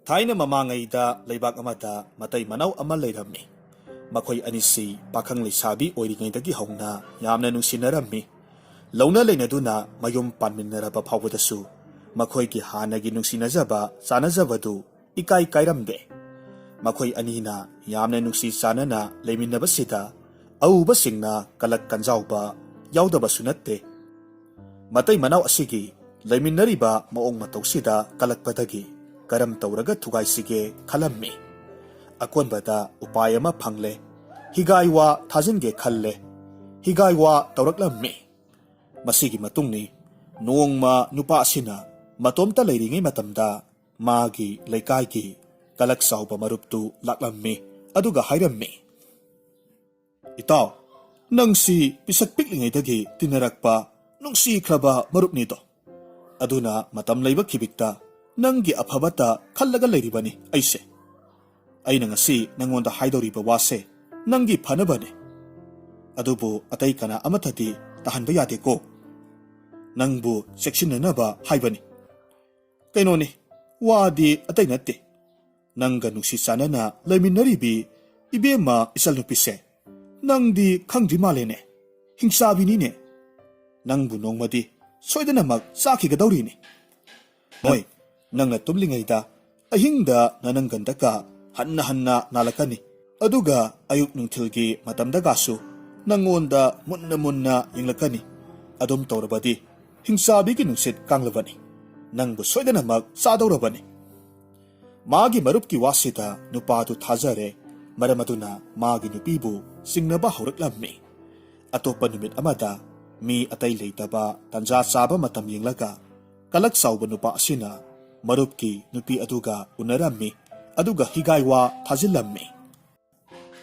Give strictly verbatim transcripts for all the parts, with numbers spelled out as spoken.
ꯊꯥꯏꯅ ꯃꯃꯥꯡꯉꯩꯗ ꯂꯩꯕꯥꯛ ꯑꯃꯗ ꯃꯇꯩ ꯃꯅꯥꯎ ꯑꯃ ꯂꯩꯔꯝꯃꯤ꯫ ꯃꯈꯣꯏ ꯑꯅꯤꯁꯤ ꯄꯥꯈꯪ ꯂꯩꯁꯥꯕꯤ ꯑꯣꯏꯔꯤꯉꯩꯗꯒꯤ ꯍꯧꯅ ꯌꯥꯝꯅ ꯅꯨꯡꯁꯤꯅꯔꯝꯃꯤ꯫ ꯂꯧꯅ ꯂꯩꯅꯗꯨꯅ ꯃꯌꯨꯝ ꯄꯥꯟꯃꯤꯟꯅꯔꯕ ꯐꯥꯎꯕꯗꯁꯨ ꯃꯈꯣꯏꯒꯤ ꯍꯥꯟꯅꯒꯤ ꯅꯨꯡꯁꯤꯅꯖꯕ ꯆꯥꯅꯖꯕꯗꯨ ꯏꯀꯥꯏ ꯀꯥꯏꯔꯝꯗꯦ꯫ ꯃꯈꯣꯏ ꯑꯅꯤꯅ ꯌꯥꯝꯅ ꯅꯨꯡꯁꯤ ꯆꯥꯟꯅꯅ ꯂꯩꯃꯤꯟꯅꯕꯁꯤꯗ ꯑꯎꯕꯁꯤꯡꯅ ꯀꯂꯛ ꯀꯟꯖꯥꯎꯕ ꯌꯥꯎꯗꯕꯁꯨ ꯅꯠꯇꯦ꯫ ꯃꯇꯩ ꯃꯅꯥꯎ ꯑꯁꯤꯒꯤ ꯂꯩꯃꯤꯟꯅꯔꯤꯕ ꯃꯑꯣꯡ ꯃꯇꯧꯁꯤꯗ ꯀꯂꯛꯄꯗꯒꯤ ꯀꯔꯝ ꯇꯧꯔꯒ ꯊꯨꯒꯥꯏꯁꯤꯒꯦ ꯈꯜꯂꯝꯃꯤ꯫ ꯑꯀꯣꯟꯕꯗ ꯎꯄꯥꯏ ꯑꯃ ꯐꯪꯂꯦ꯫ ꯍꯤꯒꯥꯏ ꯋꯥ ꯊꯥꯖꯤꯟꯒꯦ ꯈꯜꯂꯦ꯫ ꯍꯤꯒꯥꯏ ꯋꯥ ꯇꯧꯔꯛꯂꯝꯃꯤ꯫ ꯃꯁꯤꯒꯤ ꯃꯇꯨꯡꯅꯤ ꯅꯣꯡꯃ ꯅꯨꯄꯥ ꯑꯁꯤꯅ ꯃꯇꯣꯝꯇ ꯂꯩꯔꯤꯉꯩ ꯃꯇꯝꯗ ꯃꯥꯒꯤ ꯂꯩꯀꯥꯏꯒꯤ ꯀꯂꯛ ꯆꯥꯎꯕ ꯃꯔꯨꯞꯇꯨ ꯂꯥꯛꯂꯝꯃꯤ꯫ ꯑꯗꯨꯒ ꯍꯥꯏꯔꯝꯃꯤ, "ꯏꯇꯥꯎ, ꯅꯪꯁꯤ ꯄꯤꯁꯛ ꯄꯤꯛꯂꯤꯉꯩꯗꯒꯤ ꯇꯤꯟꯅꯔꯛꯄ ꯅꯨꯡꯁꯤꯈ꯭ꯔꯕ ꯃꯔꯨꯞꯅꯤꯗꯣ꯫ ꯑꯗꯨꯅ ꯃꯇꯝ ꯂꯩꯕ ꯈꯤꯕꯤꯛꯇ ꯅꯪꯒꯤ ꯑꯐꯕꯇ ꯈꯜꯂꯒ ꯂꯩꯔꯤꯕꯅꯤ ꯑꯩꯁꯦ꯫ ꯑꯩꯅ ꯉꯁꯤ ꯅꯪꯉꯣꯟꯗ ꯍꯥꯏꯗꯧꯔꯤꯕ ꯋꯥꯁꯦ ꯅꯪꯒꯤ ꯐꯅꯕꯅꯦ꯫ ꯑꯗꯨꯕꯨ ꯑꯇꯩ ꯀꯅꯥ ꯑꯃꯠꯇꯗꯤ ꯇꯥꯍꯟꯕ ꯌꯥꯗꯦꯀꯣ꯫ ꯅꯪꯕꯨ ꯆꯦꯛꯁꯤꯟꯅꯅꯕ ꯍꯥꯏꯕꯅꯤ꯫ ꯀꯩꯅꯣꯅꯤ, ꯋꯥꯗꯤ ꯑꯇꯩ ꯅꯠꯇꯦ꯫ ꯅꯪꯒ ꯅꯨꯡꯁꯤ ꯆꯥꯟꯅꯅ ꯂꯩꯃꯤꯟꯅꯔꯤꯕꯤ ꯏꯕꯦꯝꯃ ꯏꯆꯜꯅꯨꯄꯤꯁꯦ ꯅꯪꯗꯤ ꯈꯪꯗ꯭ꯔꯤ ꯃꯥꯜꯂꯦꯅꯦ꯫ ꯍꯤꯡꯆꯥꯕꯤꯅꯤꯅꯦ꯫ ꯅꯪꯕꯨ ꯅꯣꯡꯃꯗꯤ ꯁꯣꯏꯗꯅꯃꯛ ꯆꯥꯈꯤꯒꯗꯧꯔꯤꯅꯤ꯫ ꯍꯣꯏ, ꯅꯪꯅ ꯇꯨꯝꯂꯤꯉꯩꯗ ꯑꯍꯤꯡꯗ ꯅꯅꯪꯒꯟꯗꯀ ꯍꯟꯅ ꯍꯟꯅ ꯅꯥꯜꯂꯛꯀꯅꯤ꯫ ꯑꯗꯨꯒ ꯑꯌꯨꯛ ꯅꯨꯡꯊꯤꯜꯒꯤ ꯃꯇꯝꯗꯒꯁꯨ ꯅꯪꯉꯣꯟꯗ ꯃꯨꯟꯅ ꯃꯨꯟꯅ ꯌꯦꯡꯂꯛꯀꯅꯤ꯫ ꯑꯗꯨꯝ ꯇꯧꯔꯕꯗꯤ ꯍꯤꯡꯆꯥꯕꯤꯒꯤ ꯅꯨꯡꯁꯤꯠ ꯀꯥꯡꯂꯕꯅꯤ꯫ ꯅꯪꯕꯨ ꯁꯣꯏꯗꯅꯃꯛ ꯆꯥꯗꯧꯔꯕꯅꯤ꯫" ꯃꯥꯒꯤ ꯃꯔꯨꯞꯀꯤ ꯋꯥꯁꯤꯗ ꯅꯨꯄꯥꯗꯨ ꯊꯥꯖꯔꯦ꯫ ꯃꯔꯝ ꯑꯗꯨꯅ ꯃꯥꯒꯤ ꯅꯨꯄꯤꯕꯨ ꯆꯤꯡꯅꯕ ꯍꯧꯔꯛꯂꯝꯃꯤ꯫ ꯑꯇꯣꯞꯄ ꯅꯨꯃꯤꯠ ꯑꯃꯗ ꯃꯤ ꯑꯇꯩ ꯂꯩꯇꯕ ꯇꯟꯖꯥ ꯆꯥꯕ ꯃꯇꯝ ꯌꯦꯡꯂꯒ ꯀꯂꯛ ꯆꯥꯎꯕ ꯅꯨꯄꯥ ꯑꯁꯤꯅ ꯃꯔꯨꯞꯀꯤ ꯅꯨꯄꯤ ꯑꯗꯨꯒ ꯎꯅꯔꯝꯃꯤ꯫ ꯑꯗꯨꯒ ꯍꯤꯒꯥꯏ ꯋꯥ ꯊꯥꯖꯤꯜꯂꯝꯃꯤ꯫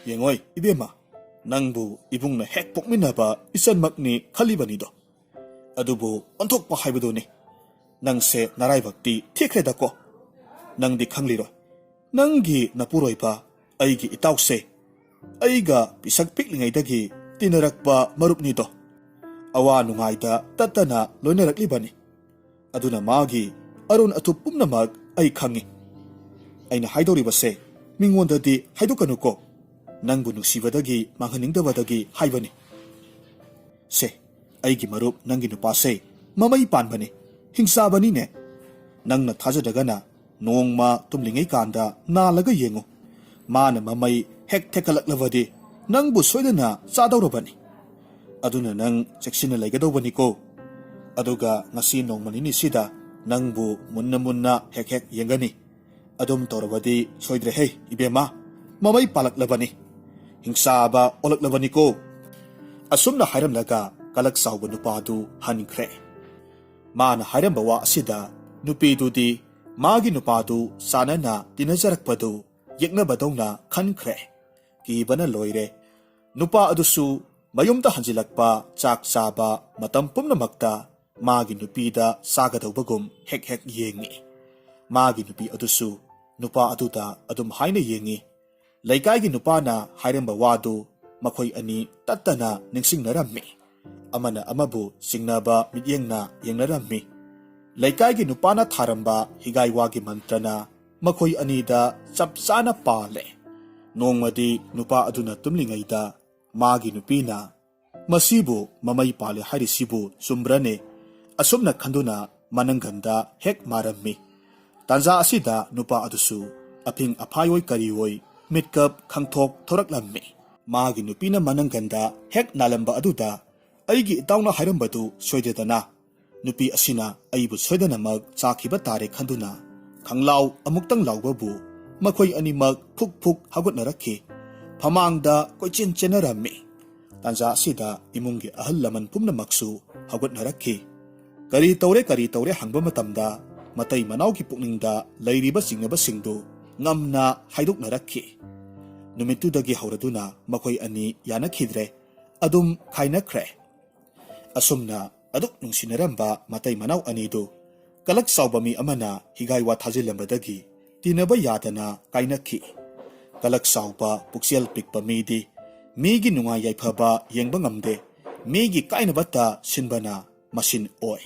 "ꯌꯦꯡꯉꯣꯏ ꯏꯕꯦꯝꯃ, ꯅꯪꯕꯨ ꯏꯕꯨꯡꯅ ꯍꯦꯛ ꯄꯣꯛꯃꯤꯟꯅꯕ ꯏꯆꯟꯃꯛꯅꯤ ꯈꯜꯂꯤꯕꯅꯤꯗꯣ꯫ ꯑꯗꯨꯕꯨ ꯑꯣꯟꯊꯣꯛꯄ ꯍꯥꯏꯕꯗꯨꯅꯤ꯫ ꯅꯪꯁꯦ ꯅꯔꯥꯏꯕꯛꯇꯤ ꯊꯤꯈ꯭ꯔꯦꯗꯀꯣ꯫ ꯅꯪꯗꯤ ꯈꯪꯂꯤꯔꯣꯏ꯫ ꯅꯪꯒꯤ ꯅꯄꯨꯔꯣꯏꯕ ꯑꯩꯒꯤ ꯏꯇꯥꯎꯁꯦ ꯑꯩꯒ ꯄꯤꯁꯛ ꯄꯤꯛꯂꯤꯉꯩꯗꯒꯤ ꯇꯤꯟꯅꯔꯛꯄ ꯃꯔꯨꯞꯅꯤꯗꯣ꯫ ꯑꯋꯥ ꯅꯨꯡꯉꯥꯏꯗ ꯇꯠꯇꯅ ꯂꯣꯏꯅꯔꯛꯂꯤꯕꯅꯤ꯫ ꯑꯗꯨꯅ ꯃꯥꯒꯤ ꯑꯔꯣꯟ ꯑꯊꯨꯞ ꯄꯨꯝꯅꯃꯛ ꯑꯩ ꯈꯪꯏ꯫ ꯑꯩꯅ ꯍꯥꯏꯗꯧꯔꯤꯕꯁꯦ ꯃꯤꯉꯣꯟꯗꯗꯤ ꯍꯥꯏꯗꯣꯛꯀꯅꯨꯀꯣ꯫ ꯅꯪꯕꯨ ꯅꯨꯡꯁꯤꯕꯗꯒꯤ ꯃꯥꯡꯍꯟꯅꯤꯡꯗꯕꯗꯒꯤ ꯍꯥꯏꯕꯅꯤ꯫ ꯁꯦ, ꯑꯩꯒꯤ ꯃꯔꯨꯞ, ꯅꯪꯒꯤ ꯅꯨꯄꯥꯁꯦ ꯃꯃꯩ ꯄꯥꯟꯕꯅꯤ, ꯍꯤꯡꯆꯥꯕꯅꯤꯅꯦ꯫ ꯅꯪꯅ ꯊꯥꯖꯗ꯭ꯔꯒꯅ ꯅꯣꯡꯃ ꯇꯨꯝꯂꯤꯉꯩ ꯀꯥꯟꯗ ꯅꯥꯜꯂꯒ ꯌꯦꯡꯉꯨ꯫ ꯃꯥꯅ ꯃꯃꯩ ꯍꯦꯛ ꯊꯦꯛꯀꯠꯂꯛꯂꯕꯗꯤ ꯅꯪꯕꯨ ꯁꯣꯏꯗꯅ ꯆꯥꯗꯧꯔꯕꯅꯤ꯫ ꯑꯗꯨꯅ ꯅꯪ ꯆꯦꯛꯁꯤꯟꯅ ꯂꯩꯒꯗꯧꯕꯅꯤꯀꯣ꯫ ꯑꯗꯨꯒ ꯉꯁꯤ ꯅꯣꯡꯃ ꯅꯤꯅꯤꯁꯤꯗ ꯅꯪꯕꯨ ꯃꯨꯟꯅ ꯃꯨꯟꯅ ꯍꯦꯛ ꯍꯦꯛ ꯌꯦꯡꯒꯅꯤ꯫ ꯑꯗꯨꯝ ꯇꯧꯔꯕꯗꯤ ꯁꯣꯏꯗ꯭ꯔꯦꯍꯦ, ꯏꯕꯦꯝꯃ꯫ ꯃꯃꯩ ꯄꯥꯜꯂꯛꯂꯕꯅꯤ꯫ ꯍꯤꯡꯆꯥꯕ ꯑꯣꯜꯂꯛꯂꯕꯅꯤꯀꯣ꯫ ꯑꯁꯨꯝꯅ ꯍꯥꯏꯔꯝꯂꯒ ꯀꯂꯛ ꯆꯥꯎꯕ ꯅꯨꯄꯥꯗꯨ ꯍꯟꯈ꯭ꯔꯦ꯫ ꯃꯥꯅ ꯍꯥꯏꯔꯝꯕ ꯋꯥ ꯑꯁꯤꯗ ꯅꯨꯄꯤꯗꯨꯗꯤ ꯃꯥꯒꯤ ꯅꯨꯄꯥꯗꯨ ꯆꯥꯟꯅꯅ ꯇꯤꯟꯅꯖꯔꯛꯄꯗꯨ ꯌꯦꯛꯅꯕꯗꯧꯅ ꯈꯟꯈ꯭ꯔꯦ꯫ ꯀꯤꯕꯅ ꯂꯣꯏꯔꯦ꯫ ꯅꯨꯄꯥ ꯑꯗꯨꯁꯨ ꯃꯌꯨꯝꯗ ꯍꯟꯖꯤꯜꯂꯛꯄ, ꯆꯥꯛ ꯆꯥꯕ ꯃꯇꯝ ꯄꯨꯝꯅꯃꯛꯇ ꯃꯥꯒꯤ ꯅꯨꯄꯤꯗ ꯆꯥꯒꯗꯧꯕꯒꯨꯝ ꯍꯦꯛ ꯍꯦꯛ ꯌꯦꯡꯉꯤ꯫ ꯃꯥꯒꯤ ꯅꯨꯄꯤ ꯑꯗꯨꯁꯨ ꯅꯨꯄꯥ ꯑꯗꯨꯗ ꯑꯗꯨꯝ ꯍꯥꯏꯅ ꯌꯦꯡꯉꯤ꯫ ꯂꯩꯀꯥꯏꯒꯤ ꯅꯨꯄꯥꯅ ꯍꯥꯏꯔꯝꯕ ꯋꯥꯗꯨ ꯃꯈꯣꯏ ꯑꯅꯤ ꯇꯠꯇꯅ ꯅꯤꯡꯁꯤꯡꯅꯔꯝꯃꯤ꯫ ꯑꯃꯅ ꯑꯃꯕꯨ ꯆꯤꯡꯅꯕ ꯃꯤꯠꯌꯦꯡꯅ ꯌꯦꯡꯅꯔꯝꯃꯤ꯫ ꯂꯩꯀꯥꯏꯒꯤ ꯅꯨꯄꯥꯅ ꯊꯥꯔꯝꯕ ꯍꯤꯒꯥꯏ ꯋꯥꯒꯤ ꯃꯟꯇ꯭ꯔꯅ ꯃꯈꯣꯏ ꯑꯅꯤꯗ ꯆꯞ ꯆꯥꯅ ꯄꯥꯜꯂꯦ꯫ ꯅꯣꯡꯃꯗꯤ ꯅꯨꯄꯥ ꯑꯗꯨꯅ ꯇꯨꯝꯂꯤꯉꯩꯗ ꯃꯥꯒꯤ ꯅꯨꯄꯤꯅ "ꯃꯁꯤꯕꯨ ꯃꯃꯩ ꯄꯥꯜꯂꯦ ꯍꯥꯏꯔꯤꯁꯤꯕꯨ ꯆꯨꯝꯕ꯭ꯔꯅꯦ?" ꯑꯁꯨꯝꯅ ꯈꯟꯗꯨꯅ ꯃꯅꯪꯒꯟꯗ ꯍꯦꯛ ꯃꯥꯔꯝꯃꯤ꯫ ꯇꯥꯟꯖꯥ ꯑꯁꯤꯗ ꯅꯨꯄꯥ ꯑꯗꯨꯁꯨ ꯑꯐꯤꯡ ꯑꯐꯥꯏ ꯑꯣꯏ ꯀꯔꯤ ꯑꯣꯏ ꯃꯤꯠꯀꯞ ꯈꯪꯊꯣꯛ ꯊꯣꯔꯛꯂꯝꯃꯤ꯫ ꯃꯥꯒꯤ ꯅꯨꯄꯤꯅ ꯃꯅꯪꯒꯟꯗ ꯍꯦꯛ ꯅꯥꯜꯂꯝꯕ ꯑꯗꯨꯗ ꯑꯩꯒꯤ ꯏꯇꯥꯎꯅ ꯍꯥꯏꯔꯝꯕꯗꯨ ꯁꯣꯏꯗꯦꯗꯅ꯫ ꯅꯨꯄꯤ ꯑꯁꯤꯅ ꯑꯩꯕꯨ ꯁꯣꯏꯗꯅꯃꯛ ꯆꯥꯈꯤꯕ ꯇꯥꯔꯦ ꯈꯟꯗꯨꯅ ꯈꯪꯂꯥꯎ ꯑꯃꯨꯛꯇꯪ ꯂꯥꯎꯕꯕꯨ ꯃꯈꯣꯏ ꯑꯅꯤꯃꯛ ꯐꯨꯛ ꯐꯨꯛ ꯍꯧꯒꯠꯅꯔꯛꯈꯤ꯫ ꯐꯃꯥꯡꯗ ꯀꯣꯏꯆꯦꯟ ꯆꯦꯟꯅꯔꯝꯃꯤ꯫ ꯇꯥꯟꯖꯥ ꯑꯁꯤꯗ ꯏꯃꯨꯡꯒꯤ ꯑꯍꯜ ꯂꯃꯟ ꯄꯨꯝꯅꯃꯛꯁꯨ ꯍꯧꯒꯠꯅꯔꯛꯈꯤ꯫ ꯀꯔꯤ ꯇꯧꯔꯦ, ꯀꯔꯤ ꯇꯧꯔꯦ ꯍꯪꯕ ꯃꯇꯝꯗ ꯃꯇꯩ ꯃꯅꯥꯎꯒꯤ ꯄꯨꯛꯅꯤꯡꯗ ꯂꯩꯔꯤꯕ ꯆꯤꯡꯅꯕꯁꯤꯡꯗꯨ ꯉꯝꯅ ꯍꯥꯏꯗꯣꯛꯅꯔꯛꯈꯤ꯫ ꯅꯨꯃꯤꯠꯇꯨꯗꯒꯤ ꯍꯧꯔꯗꯨꯅ ꯃꯈꯣꯏ ꯑꯅꯤ ꯌꯥꯅꯈꯤꯗ꯭ꯔꯦ꯫ ꯑꯗꯨꯝ ꯈꯥꯏꯅꯈ꯭ꯔꯦ꯫ ꯑꯁꯨꯝꯅ ꯑꯗꯨꯛ ꯅꯨꯡꯁꯤꯅꯔꯝꯕ ꯃꯇꯩ ꯃꯅꯥꯎ ꯑꯅꯤꯗꯨ ꯀꯂꯛ ꯆꯥꯎꯕ ꯃꯤ ꯑꯃꯅ ꯍꯤꯒꯥꯏ ꯋꯥ ꯊꯥꯖꯤꯜꯂꯝꯕꯗꯒꯤ ꯇꯤꯟꯅꯕ ꯌꯥꯗꯅ ꯀꯥꯏꯅꯈꯤ꯫ ꯀꯂꯛ ꯆꯥꯎꯕ ꯄꯨꯛꯆꯦꯜ ꯄꯤꯛꯄ ꯃꯤꯗꯤ ꯃꯤꯒꯤ ꯅꯨꯡꯉꯥꯏ ꯌꯥꯏꯐꯕ ꯌꯦꯡꯕ ꯉꯝꯗꯦ, ꯃꯤꯒꯤ ꯀꯥꯏꯅꯕꯇ ꯁꯤꯟꯕꯅ ꯃꯁꯤꯟ ꯑꯣꯏ꯫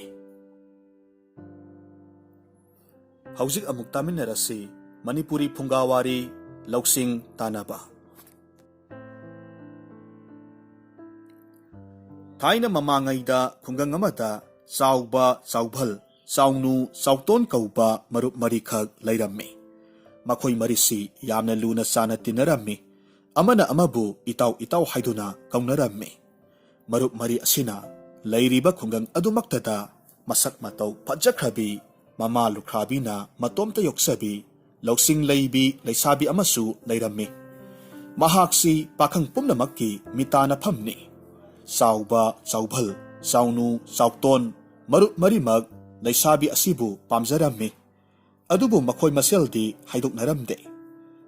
ꯍꯧꯖꯤꯛ ꯑꯃꯨꯛ ꯇꯥꯃꯤꯟꯅꯔꯁꯤ꯫ ꯃꯅꯤꯄꯨꯔꯤ ꯐꯨꯡꯒꯥꯋꯥꯔꯤ ꯂꯧꯁꯤꯡ ꯇꯥꯟꯅꯕ꯫ ꯊꯥꯏꯅ ꯃꯃꯥꯡꯉꯩꯗ ꯈꯨꯡꯒꯪ ꯑꯃꯗ ꯆꯥꯎꯕ, ꯆꯥꯎꯚꯜ, ꯆꯥꯎꯅꯨ, ꯆꯥꯎꯇꯣꯟ ꯀꯧꯕ ꯃꯔꯨꯞ ꯃꯔꯤꯈꯛ ꯂꯩꯔꯝꯃꯤ꯫ ꯃꯈꯣꯏ ꯃꯔꯤꯁꯤ ꯌꯥꯝꯅ ꯂꯨꯅ ꯆꯥꯟꯅ ꯇꯤꯟꯅꯔꯝꯃꯤ꯫ ꯑꯃꯅ ꯑꯃꯕꯨ ꯏꯇꯥꯎ ꯏꯇꯥꯎ ꯍꯥꯏꯗꯨꯅ ꯀꯧꯅꯔꯝꯃꯤ꯫ ꯃꯔꯨꯞ ꯃꯔꯤ ꯑꯁꯤꯅ ꯂꯩꯔꯤꯕ ꯈꯨꯡꯒꯪ ꯑꯗꯨꯃꯛꯇꯗ ꯃꯁꯛ ꯃꯇꯧ ꯐꯖꯈ꯭ꯔꯕꯤ, ꯃꯃꯥ ꯂꯨꯈ꯭ꯔꯥꯕꯤꯅ ꯃꯇꯣꯝꯇ ꯌꯣꯛꯆꯕꯤ, ꯂꯧꯁꯤꯡ ꯂꯩꯕꯤ ꯂꯩꯁꯥꯕꯤ ꯑꯃꯁꯨ ꯂꯩꯔꯝꯃꯤ꯫ ꯃꯍꯥꯛꯁꯤ ꯄꯥꯈꯪ ꯄꯨꯝꯅꯃꯛꯀꯤ ꯃꯤꯇꯥꯅꯐꯝꯅꯤ꯫ ꯆꯥꯎꯕ, ꯆꯥꯎꯚꯜ, ꯆꯥꯎꯅꯨ, ꯆꯥꯎꯇꯣꯟ, ꯃꯔꯨꯞ ꯃꯔꯤꯃꯛ ꯂꯩꯁꯥꯕꯤ ꯑꯁꯤꯕꯨ ꯄꯥꯝꯖꯔꯝꯃꯤ꯫ ꯑꯗꯨꯕꯨ ꯃꯈꯣꯏ ꯃꯁꯦꯜꯗꯤ ꯍꯥꯏꯗꯣꯛꯅꯔꯝꯗꯦ꯫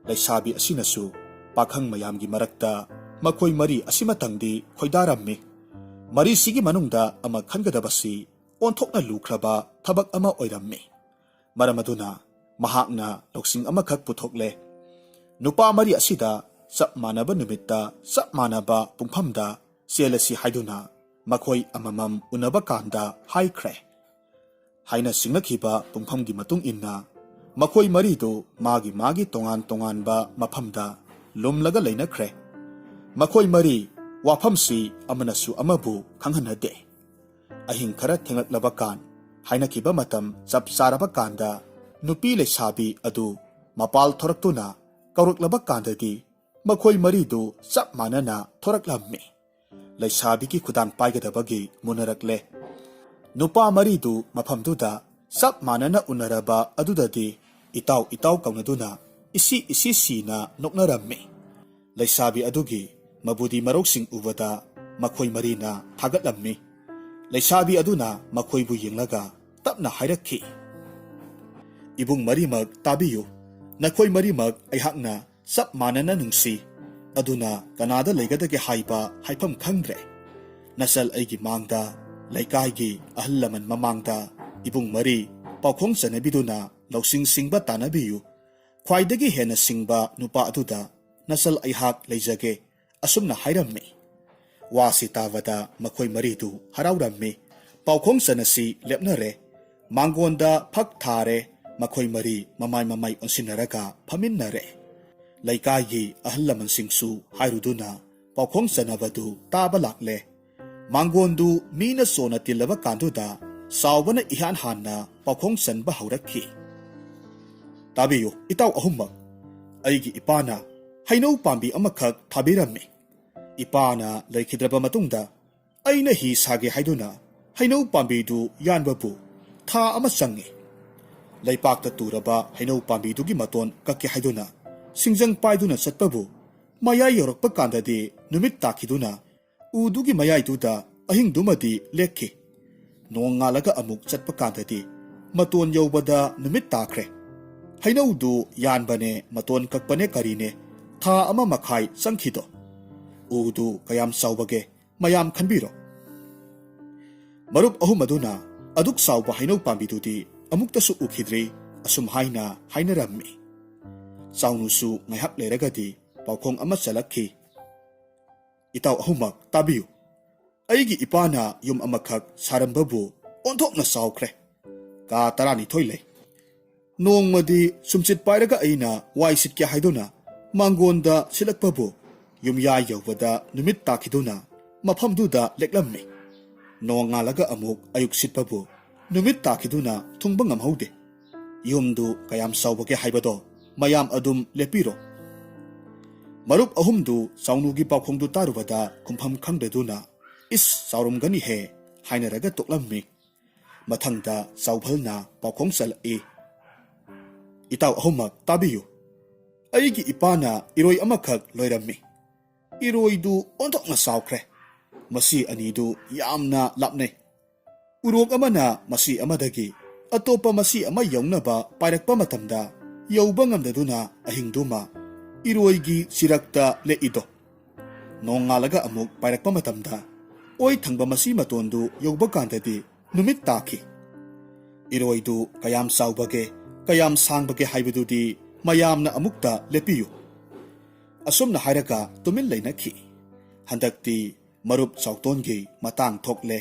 ꯂꯩꯁꯥꯕꯤ ꯑꯁꯤꯅꯁꯨ ꯄꯥꯈꯪ ꯃꯌꯥꯝꯒꯤ ꯃꯔꯛꯇ ꯃꯈꯣꯏ ꯃꯔꯤ ꯑꯁꯤꯃꯇꯪꯗꯤ ꯈꯣꯏꯗꯥꯔꯝꯃꯤ꯫ ꯃꯔꯤꯁꯤꯒꯤ ꯃꯅꯨꯡꯗ ꯑꯃ ꯈꯟꯒꯗꯕꯁꯤ ꯑꯣꯟꯊꯣꯛꯅ ꯂꯨꯈ꯭ꯔꯕ ꯊꯕꯛ ꯑꯃ ꯑꯣꯏꯔꯝꯃꯤ꯫ ꯃꯔꯝ ꯑꯗꯨꯅ ꯃꯍꯥꯛꯅ ꯂꯧꯁꯤꯡ ꯑꯃꯈꯛ ꯄꯨꯊꯣꯛꯂꯦ꯫ ꯅꯨꯄꯥ ꯃꯔꯤ ꯑꯁꯤꯗ ꯆꯞ ꯃꯥꯟꯅꯕ ꯅꯨꯃꯤꯠꯇ ꯆꯞ ꯃꯥꯟꯅꯕ ꯄꯨꯡꯐꯝꯗ ꯆꯦꯜꯂꯁꯤ ꯍꯥꯏꯗꯨꯅ ꯃꯈꯣꯏ ꯑꯃꯃꯝ ꯎꯅꯕ ꯀꯥꯟꯗ ꯍꯥꯏꯈ꯭ꯔꯦ꯫ ꯍꯥꯏꯅ ꯁꯤꯡꯅꯈꯤꯕ ꯄꯨꯡꯐꯝꯒꯤ ꯃꯇꯨꯡ ꯏꯟꯅ ꯃꯈꯣꯏ ꯃꯔꯤꯗꯨ ꯃꯥꯒꯤ ꯃꯥꯒꯤ ꯇꯣꯉꯥꯟ ꯇꯣꯉꯥꯟꯕ ꯃꯐꯝꯗ ꯂꯨꯝꯂꯒ ꯂꯩꯅꯈ꯭ꯔꯦ꯫ ꯃꯈꯣꯏ ꯃꯔꯤ ꯋꯥꯐꯝꯁꯤ ꯑꯃꯅꯁꯨ ꯑꯃꯕꯨ ꯈꯪꯍꯟꯅꯗꯦ꯫ ꯑꯍꯤꯡ ꯈꯔ ꯊꯦꯡꯂꯛꯂꯕ ꯀꯥꯟ, ꯍꯥꯏꯅꯈꯤꯕ ꯃꯇꯝ ꯆꯞ ꯆꯥꯔꯕ ꯀꯥꯟꯗ ꯅꯨꯄꯤ ꯂꯩꯁꯥꯕꯤ ꯑꯗꯨ ꯃꯄꯥꯜ ꯊꯣꯔꯛꯇꯨꯅ ꯀꯧꯔꯛꯂꯕ ꯀꯥꯟꯗꯗꯤ ꯃꯈꯣꯏ ꯃꯔꯤꯗꯨ ꯆꯞ ꯃꯥꯟꯅꯅ ꯊꯣꯔꯛꯂꯝꯃꯤ꯫ ꯂꯩꯁꯥꯕꯤꯒꯤ ꯈꯨꯗꯥꯡ ꯄꯥꯏꯒꯗꯕꯒꯤ ꯃꯨꯟꯅꯔꯛꯂꯦ꯫ ꯅꯨꯄꯥ ꯃꯔꯤꯗꯨ ꯃꯐꯝꯗꯨꯗ ꯆꯞ ꯃꯥꯟꯅꯅ ꯎꯅꯔꯕ ꯑꯗꯨꯗꯗꯤ ꯏꯇꯥꯎ ꯏꯇꯥꯎ ꯀꯧꯅꯗꯨꯅ ꯏꯁꯤ ꯏꯁꯤ ꯁꯤꯅ ꯅꯣꯛꯅꯔꯝꯃꯤ꯫ ꯂꯩꯁꯥꯕꯤ ꯑꯗꯨꯒꯤ ꯃꯕꯨꯗꯤ ꯃꯔꯧꯁꯤꯡ ꯎꯕꯗ ꯃꯈꯣꯏ ꯃꯔꯤꯅ ꯊꯥꯒꯠꯂꯝꯃꯤ꯫ ꯂꯩꯁꯥꯕꯤ ꯑꯗꯨꯅ ꯃꯈꯣꯏꯕꯨ ꯌꯦꯡꯂꯒ ꯇꯞꯅ ꯍꯥꯏꯔꯛꯈꯤ, "ꯏꯕꯨꯡ ꯃꯔꯤꯃꯛ ꯇꯥꯕꯤꯌꯨ꯫ ꯅꯈꯣꯏ ꯃꯔꯤꯃꯛ ꯑꯩꯍꯥꯛꯅ ꯆꯞ ꯃꯥꯟꯅꯅ ꯅꯨꯡꯁꯤ꯫ ꯑꯗꯨꯅ ꯀꯅꯥꯗ ꯂꯩꯒꯗꯒꯦ ꯍꯥꯏꯕ ꯍꯥꯏꯐꯝ ꯈꯪꯗ꯭ꯔꯦ꯫ ꯅꯆꯜ ꯑꯩꯒꯤ ꯃꯥꯡꯗ, ꯂꯩꯀꯥꯏꯒꯤ ꯑꯍꯜ ꯂꯃꯟ ꯃꯃꯥꯡꯗ ꯏꯕꯨꯡ ꯃꯔꯤ ꯄꯥꯎꯈꯣꯡ ꯆꯟꯅꯕꯤꯗꯨꯅ ꯂꯧꯁꯤꯡ ꯁꯤꯡꯕ ꯇꯥꯟꯅꯕꯤꯌꯨ꯫ ꯈ꯭ꯋꯥꯏꯗꯒꯤ ꯍꯦꯟꯅ ꯁꯤꯡꯕ ꯅꯨꯄꯥ ꯑꯗꯨꯗ ꯅꯆꯜ ꯑꯩꯍꯥꯛ ꯂꯩꯖꯒꯦ," ꯑꯁꯨꯝꯅ ꯍꯥꯏꯔꯝꯃꯤ꯫ ꯋꯥꯁꯤ ꯇꯥꯕꯗ ꯃꯈꯣꯏ ꯃꯔꯤꯗꯨ ꯍꯔꯥꯎꯔꯝꯃꯤ꯫ ꯄꯥꯎꯈꯣꯡ ꯆꯟꯅꯁꯤ ꯂꯦꯞꯅꯔꯦ꯫ ꯃꯥꯡꯒꯣꯟꯗ ꯐꯛ ꯊꯥꯔꯦ꯫ ꯃꯈꯣꯏ ꯃꯔꯤ ꯃꯃꯥꯏ ꯃꯃꯥꯏ ꯑꯣꯟꯁꯤꯟꯅꯔꯒ ꯐꯝꯃꯤꯟꯅꯔꯦ꯫ ꯂꯩꯀꯥꯏꯒꯤ ꯑꯍꯜ ꯂꯃꯟꯁꯤꯡꯁꯨ ꯍꯥꯏꯔꯨꯗꯨꯅ ꯄꯥꯎꯈꯣꯡ ꯆꯟꯅꯕꯗꯨ ꯇꯥꯕ ꯂꯥꯛꯂꯦ꯫ ꯃꯥꯡꯒꯣꯟꯗꯨ ꯃꯤꯅ ꯆꯣꯟꯅ ꯇꯤꯜꯂꯕ ꯀꯥꯟꯗꯨꯗ ꯆꯥꯎꯕꯅ ꯏꯍꯥꯟ ꯍꯥꯟꯅ ꯄꯥꯎꯈꯣꯡ ꯆꯟꯕ ꯍꯧꯔꯛꯈꯤ꯫ "ꯇꯥꯕꯤꯌꯨ, ꯏꯇꯥꯎ ꯑꯍꯨꯝꯃꯛ꯫ ꯑꯩꯒꯤ ꯏꯄꯥꯅ ꯍꯩꯅꯧ ꯄꯥꯝꯕꯤ ꯑꯃꯈꯛ ꯊꯥꯕꯤꯔꯝꯃꯤ꯫ ꯏꯄꯥꯅ ꯂꯩꯈꯤꯗ꯭ꯔꯕ ꯃꯇꯨꯡꯗ ꯑꯩꯅ ꯍꯤ ꯁꯥꯒꯦ ꯍꯥꯏꯗꯨꯅ ꯍꯩꯅꯧ ꯄꯥꯝꯕꯤꯗꯨ ꯌꯥꯟꯕꯕꯨ ꯊꯥ ꯑꯃ ꯆꯪꯉꯤ꯫ ꯂꯩꯄꯥꯛꯇ ꯇꯨꯔꯕ ꯍꯩꯅꯧ ꯄꯥꯝꯕꯤꯗꯨꯒꯤ ꯃꯇꯣꯟ ꯀꯛꯀꯦ ꯍꯥꯏꯗꯨꯅ ꯁꯤꯡꯖꯪ ꯄꯥꯏꯗꯨꯅ ꯆꯠꯄꯕꯨ ꯃꯌꯥꯏ ꯌꯧꯔꯛꯄ ꯀꯥꯟꯗꯗꯤ ꯅꯨꯃꯤꯠ ꯇꯥꯈꯤꯗꯨꯅ ꯎꯗꯨꯒꯤ ꯃꯌꯥꯏꯗꯨꯗ ꯑꯍꯤꯡꯗꯨꯃꯗꯤ ꯂꯦꯛꯈꯤ꯫ ꯅꯣꯡꯉꯥꯜꯂꯒ ꯑꯃꯨꯛ ꯆꯠꯄ ꯀꯥꯟꯗꯗꯤ ꯃꯇꯣꯟ ꯌꯧꯕꯗ ꯅꯨꯃꯤꯠ ꯇꯥꯈ꯭ꯔꯦ꯫ ꯍꯩꯅꯧꯗꯨ ꯌꯥꯟꯕꯅꯦ, ꯃꯇꯣꯟ ꯀꯛꯄꯅꯦ ꯀꯔꯤꯅꯦ, ꯊꯥ ꯑꯃ ꯃꯈꯥꯏ ꯆꯪꯈꯤꯗꯣ꯫ ꯎꯗꯨ ꯀꯌꯥꯝ ꯆꯥꯎꯕꯒꯦ, ꯃꯌꯥꯝ ꯈꯟꯕꯤꯔꯣ꯫" ꯃꯔꯨꯞ ꯑꯍꯨꯝ ꯑꯗꯨꯅ ꯑꯗꯨꯛ ꯆꯥꯎꯕ ꯍꯩꯅꯧ ꯄꯥꯝꯕꯤꯗꯨꯗꯤ ꯑꯃꯨꯛꯇꯁꯨ ꯎꯈꯤꯗ꯭ꯔꯤ, ꯑꯁꯨꯝ ꯍꯥꯏꯅ ꯍꯥꯏꯅꯔꯝꯃꯤ꯫ ꯆꯥꯎꯅꯨꯁꯨ ꯉꯥꯏꯍꯥꯛ ꯂꯩꯔꯒꯗꯤ ꯄꯥꯎꯈꯣꯡ ꯑꯃ ꯆꯜꯂꯛꯈꯤ꯫ "ꯏꯇꯥꯎ ꯑꯍꯨꯝꯃꯛ ꯇꯥꯕꯤꯌꯨ꯫ ꯑꯩꯒꯤ ꯏꯄꯥꯅ ꯌꯨꯝ ꯑꯃꯈꯛ ꯁꯥꯔꯝꯕꯕꯨ ꯑꯣꯟꯊꯣꯛꯅ ꯆꯥꯎꯈ꯭ꯔꯦ꯫ ꯀꯥ ꯇꯔꯥꯅꯤꯊꯣꯏ ꯂꯩ꯫ ꯅꯣꯡꯃꯗꯤ ꯁꯨꯝꯆꯤꯠ ꯄꯥꯏꯔꯒ ꯑꯩꯅ ꯋꯥꯏ ꯁꯤꯠꯀꯦ ꯍꯥꯏꯗꯨꯅ ꯃꯥꯡꯒꯣꯟꯗ ꯁꯤꯠꯂꯛꯄꯕꯨ ꯌꯨꯝꯌꯥꯏ ꯌꯧꯕꯗ ꯅꯨꯃꯤꯠ ꯇꯥꯈꯤꯗꯨꯅ ꯃꯐꯝꯗꯨꯗ ꯂꯦꯛꯂꯝꯃꯤ꯫ ꯅꯣꯡꯉꯥꯜꯂꯒ ꯑꯃꯨꯛ ꯑꯌꯨꯛ ꯁꯤꯠꯄꯕꯨ ꯅꯨꯃꯤꯠ ꯇꯥꯈꯤꯗꯨꯅ ꯊꯨꯡꯕ ꯉꯝꯍꯧꯗꯦ꯫ ꯌꯨꯝꯗꯨ ꯀꯌꯥꯝ ꯆꯥꯎꯕꯒꯦ ꯍꯥꯏꯕꯗꯣ ꯃꯌꯥꯝ ꯑꯗꯨꯝ ꯂꯦꯞꯄꯤꯔꯣ꯫" ꯃꯔꯨꯞ ꯑꯍꯨꯝꯗꯨ ꯆꯥꯎꯅꯨꯒꯤ ꯄꯥꯎꯈꯣꯡꯗꯨ ꯇꯥꯔꯨꯕꯗ ꯈꯨꯝꯐꯝ ꯈꯪꯗꯗꯨꯅ, "ꯏꯁ, ꯆꯥꯎꯔꯝꯒꯅꯤꯍꯦ" ꯍꯥꯏꯅꯔꯒ ꯇꯣꯛꯂꯝꯃꯤ꯫ ꯃꯊꯪꯗ ꯆꯥꯎꯚꯜꯅ ꯄꯥꯎꯈꯣꯡ ꯆꯜꯂꯛꯏ꯫ "ꯏꯇꯥꯎ ꯑꯍꯨꯝꯃꯛ ꯇꯥꯕꯤꯌꯨ꯫ ꯑꯩꯒꯤ ꯏꯄꯥꯅ ꯏꯔꯣꯏ ꯑꯃꯈꯛ ꯂꯣꯏꯔꯝꯃꯤ꯫ ꯏꯔꯣꯏꯗꯨ ꯑꯣꯟꯊꯣꯛꯅ ꯆꯥꯎꯈ꯭ꯔꯦ꯫ ꯃꯁꯤ ꯑꯅꯤꯗꯨ ꯌꯥꯝꯅ ꯂꯥꯞꯅꯩ꯫ ꯎꯔꯣꯛ ꯑꯃꯅ ꯃꯁꯤ ꯑꯃꯗꯒꯤ ꯑꯇꯣꯞꯄ ꯃꯁꯤ ꯑꯃ ꯌꯧꯅꯕ ꯄꯥꯏꯔꯛꯄ ꯃꯇꯝꯗ ꯌꯧꯕ ꯉꯝꯗꯗꯨꯅ ꯑꯍꯤꯡꯗꯨꯃ ꯏꯔꯣꯏꯒꯤ ꯆꯤꯔꯛꯇ ꯂꯦꯛꯏꯗꯣ꯫ ꯅꯣꯡꯉꯥꯜꯂꯒ ꯑꯃꯨꯛ ꯄꯥꯏꯔꯛꯄ ꯃꯇꯝꯗ ꯑꯣꯏ ꯊꯪꯕ ꯃꯁꯤ ꯃꯇꯣꯟꯗꯨ ꯌꯧꯕ ꯀꯥꯟꯗꯗꯤ ꯅꯨꯃꯤꯠ ꯇꯥꯈꯤ꯫ ꯏꯔꯣꯏꯗꯨ ꯀꯌꯥꯝ ꯆꯥꯎꯕꯒꯦ, ꯀꯌꯥꯝ ꯁꯥꯡꯕꯒꯦ ꯍꯥꯏꯕꯗꯨꯗꯤ ꯃꯌꯥꯝꯅ ꯑꯃꯨꯛꯇ ꯂꯦꯞꯄꯤꯌꯨ꯫" ꯑꯁꯨꯝꯅ ꯍꯥꯏꯔꯒ ꯇꯨꯃꯤꯟ ꯂꯩꯅꯈꯤ꯫ ꯍꯟꯗꯛꯇꯤ ꯃꯔꯨꯞ ꯆꯥꯎꯇꯣꯟꯒꯤ ꯃꯇꯥꯡ ꯊꯣꯛꯂꯦ꯫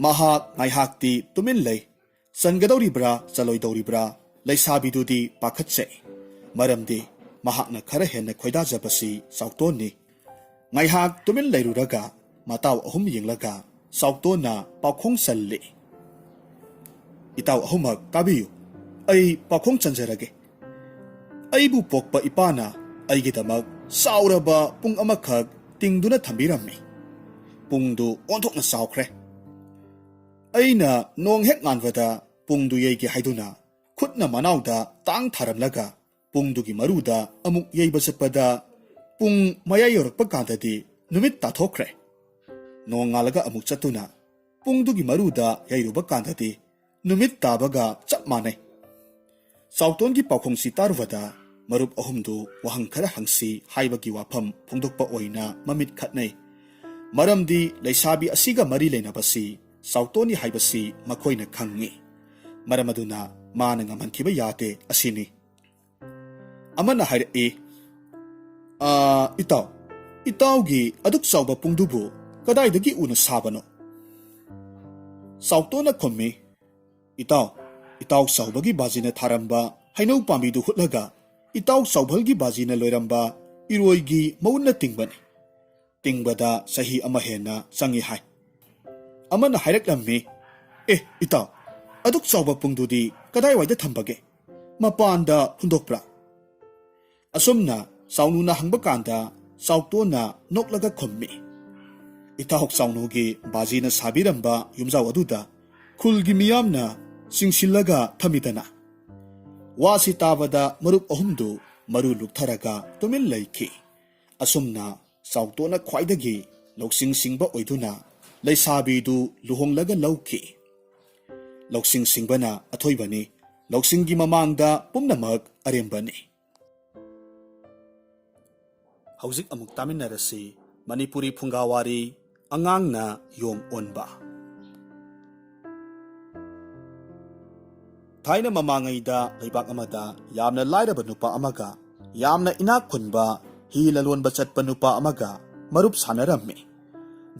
ꯃꯍꯥꯛ ꯉꯥꯏꯍꯥꯛꯇꯤ ꯇꯨꯃꯤꯟ ꯂꯩ꯫ ꯆꯟꯒꯗꯧꯔꯤꯕ꯭ꯔꯥ, ꯆꯜꯂꯣꯏꯗꯧꯔꯤꯕ꯭ꯔꯥ? ꯂꯩꯁꯥꯕꯤꯗꯨꯗꯤ ꯄꯥꯈꯠꯆꯩ꯫ ꯃꯔꯝꯗꯤ ꯃꯍꯥꯛꯅ ꯈꯔ ꯍꯦꯟꯅ ꯈꯣꯏꯗꯥꯖꯕꯁꯤ ꯆꯥꯎꯇꯣꯟꯅꯤ꯫ ꯉꯥꯏꯍꯥꯛ ꯇꯨꯃꯤꯟ ꯂꯩꯔꯨꯔꯒ ꯃꯇꯥꯎ ꯑꯍꯨꯝ ꯌꯦꯡꯂꯒ ꯆꯥꯎꯇꯣꯟꯅ ꯄꯥꯎꯈꯣꯡ ꯆꯜꯂꯤ꯫ "ꯏꯇꯥꯎ ꯑꯍꯨꯝꯃꯛ ꯇꯥꯕꯤꯌꯨ, ꯑꯩ ꯄꯥꯎꯈꯣꯡ ꯆꯟꯖꯔꯒꯦ꯫ ꯑꯩꯕꯨ ꯄꯣꯛꯄ ꯏꯄꯥꯅ ꯑꯩꯒꯤꯗꯃꯛ ꯆꯥꯎꯔꯕ ꯄꯨꯡ ꯑꯃꯈꯛ ꯇꯤꯡꯗꯨꯅ ꯊꯝꯕꯤꯔꯝꯃꯤ꯫ ꯄꯨꯡꯗꯨ ꯑꯣꯟꯊꯣꯛꯅ ꯆꯥꯎꯈ꯭ꯔꯦ꯫ ꯑꯩꯅ ꯅꯣꯡ ꯍꯦꯛ ꯉꯥꯟꯕꯗ ꯄꯨꯡꯗꯨ ꯌꯩꯒꯦ ꯍꯥꯏꯗꯨꯅ ꯈꯨꯠꯅ ꯃꯅꯥꯎꯗ ꯇꯥꯡ ꯊꯥꯔꯝꯂꯒ ꯄꯨꯡꯗꯨꯒꯤ ꯃꯔꯨꯗ ꯑꯃꯨꯛ ꯌꯩꯕ ꯆꯠꯄꯗ ꯄꯨꯡ ꯃꯌꯥꯏ ꯌꯧꯔꯛꯄ ꯀꯥꯟꯗꯗꯤ ꯅꯨꯃꯤꯠ ꯇꯥꯊꯣꯛꯈ꯭ꯔꯦ꯫ ꯅꯣꯡꯉꯥꯜꯂꯒ ꯑꯃꯨꯛ ꯆꯠꯇꯨꯅ ꯄꯨꯡꯗꯨꯒꯤ ꯃꯔꯨꯗ ꯌꯩꯔꯨꯕ ꯀꯥꯟꯗꯗꯤ ꯅꯨꯃꯤꯠ ꯇꯥꯕꯒ ꯆꯞ ꯃꯥꯟꯅꯩ꯫" ꯆꯥꯎꯇꯣꯟꯒꯤ ꯄꯥꯎꯈꯨꯝꯁꯤ ꯇꯥꯔꯨꯕꯗ ꯃꯔꯨꯞ ꯑꯍꯨꯝꯗꯨ ꯋꯥꯍꯪ ꯈꯔ ꯍꯪꯁꯤ ꯍꯥꯏꯕꯒꯤ ꯋꯥꯐꯝ ꯐꯣꯡꯗꯣꯛꯄ ꯑꯣꯏꯅ ꯃꯃꯤꯠ ꯈꯠꯅꯩ꯫ ꯃꯔꯝꯗꯤ ꯂꯩꯁꯥꯕꯤ ꯑꯁꯤꯒ ꯃꯔꯤ ꯂꯩꯅꯕꯁꯤ ꯆꯥꯎꯇꯣꯟꯅꯤ ꯍꯥꯏꯕꯁꯤ ꯃꯈꯣꯏꯅ ꯈꯪꯏ꯫ ꯃꯔꯝ ꯑꯗꯨꯅ ꯃꯥꯅ ꯉꯝꯍꯟꯈꯤꯕ ꯌꯥꯗꯦ ꯑꯁꯤꯅꯤ꯫ ꯑꯃꯅ ꯍꯥꯏꯔꯛꯏ, "ꯑꯥ, ꯏꯇꯥꯎ, ꯏꯇꯥꯎꯒꯤ ꯑꯗꯨꯛ ꯆꯥꯎꯕ ꯄꯨꯡꯗꯨꯕꯨ ꯀꯗꯥꯏꯗꯒꯤ ꯎꯅ ꯁꯥꯕꯅꯣ?" ꯆꯥꯎꯇꯣꯟꯅ ꯈꯨꯝꯃꯤ, "ꯏꯇꯥꯎ, ꯏꯇꯥꯎ ꯆꯥꯎꯕꯒꯤ ꯕꯥꯖꯤꯅ ꯊꯥꯔꯝꯕ ꯍꯩꯅꯧ ꯄꯥꯝꯕꯤꯗꯨ ꯍꯨꯠꯂꯒ ꯏꯇꯥꯎ ꯆꯥꯎꯕꯜꯒꯤ ꯕꯥꯖꯤꯅ ꯂꯣꯏꯔꯝꯕ ꯏꯔꯣꯏꯒꯤ ꯃꯎꯟꯅ ꯇꯤꯡꯕꯅꯤ꯫ ꯇꯤꯡꯕꯗ ꯆꯍꯤ ꯑꯃ ꯍꯦꯟꯅ ꯆꯪꯏ ꯍꯥꯏ꯫" ꯑꯃꯅ ꯍꯥꯏꯔꯛꯂꯝꯃꯤ, "ꯑꯦ ꯏꯇꯥꯎ, ꯑꯗꯨꯛ ꯆꯥꯎꯕ ꯄꯨꯡꯗꯨꯗꯤ ꯀꯗꯥꯏꯋꯥꯏꯗ ꯊꯝꯕꯒꯦ? ꯃꯄꯥꯟꯗ ꯍꯨꯟꯗꯣꯛꯄ꯭ꯔꯥ?" ꯑꯁꯨꯝꯅ ꯆꯥꯎꯅꯨꯅ ꯍꯪꯕ ꯀꯥꯟꯗ ꯆꯥꯎꯇꯣꯟꯅ ꯅꯣꯛꯂꯒ ꯈꯨꯝꯃꯤ, "ꯏꯇꯥꯎ ꯆꯥꯎꯅꯨꯒꯤ ꯕꯥꯖꯤꯅ ꯁꯥꯕꯤꯔꯝꯕ ꯌꯨꯝꯖꯥꯎ ꯑꯗꯨꯗ ꯈꯨꯜꯒꯤ ꯃꯤꯌꯥꯝꯅ ꯆꯤꯡꯁꯤꯜꯂꯒ ꯊꯝꯃꯤꯗꯅ꯫" ꯋꯥꯁꯤ ꯇꯥꯕꯗ ꯃꯔꯨꯞ ꯑꯍꯨꯝꯗꯨ ꯃꯔꯨ ꯂꯨꯛꯊꯔꯒ ꯇꯨꯃꯤꯟ ꯂꯩꯈꯤ꯫ ꯑꯁꯨꯝꯅ ꯆꯥꯎꯇꯣꯟꯅ ꯈ꯭ꯋꯥꯏꯗꯒꯤ ꯂꯧꯁꯤꯡ ꯁꯤꯡꯕ ꯑꯣꯏꯗꯨꯅ ꯂꯩꯁꯥꯕꯤꯗꯨ ꯂꯨꯍꯣꯡꯂꯒ ꯂꯧꯈꯤ꯫ ꯂꯧꯁꯤꯡ ꯁꯤꯡꯕꯅ ꯑꯊꯣꯏꯕꯅꯤ꯫ ꯂꯧꯁꯤꯡꯒꯤ ꯃꯃꯥꯡꯗ ꯄꯨꯝꯅꯃꯛ ꯑꯔꯦꯝꯕꯅꯤ꯫ ꯍꯧꯖꯤꯛ ꯑꯃꯨꯛ ꯇꯥꯃꯤꯟꯅꯔꯁꯤ ꯃꯅꯤꯄꯨꯔꯤ ꯐꯨꯡꯒꯥꯋꯥꯔꯤ, ꯑꯉꯥꯡꯅ ꯌꯣꯡ ꯑꯣꯟꯕ꯫ ꯊꯥꯏꯅ ꯃꯃꯥꯡꯉꯩꯗ ꯂꯩꯕꯥꯛ ꯑꯃꯗ ꯌꯥꯝꯅ ꯂꯥꯏꯔꯕ ꯅꯨꯄꯥ ꯑꯃꯒ ꯌꯥꯝꯅ ꯏꯅꯥꯛ ꯈꯨꯟꯕ ꯍꯤ ꯂꯂꯣꯟꯕ ꯆꯠꯄ ꯅꯨꯄꯥ ꯑꯃꯒ ꯃꯔꯨꯞ ꯁꯥꯟꯅꯔꯝꯃꯤ꯫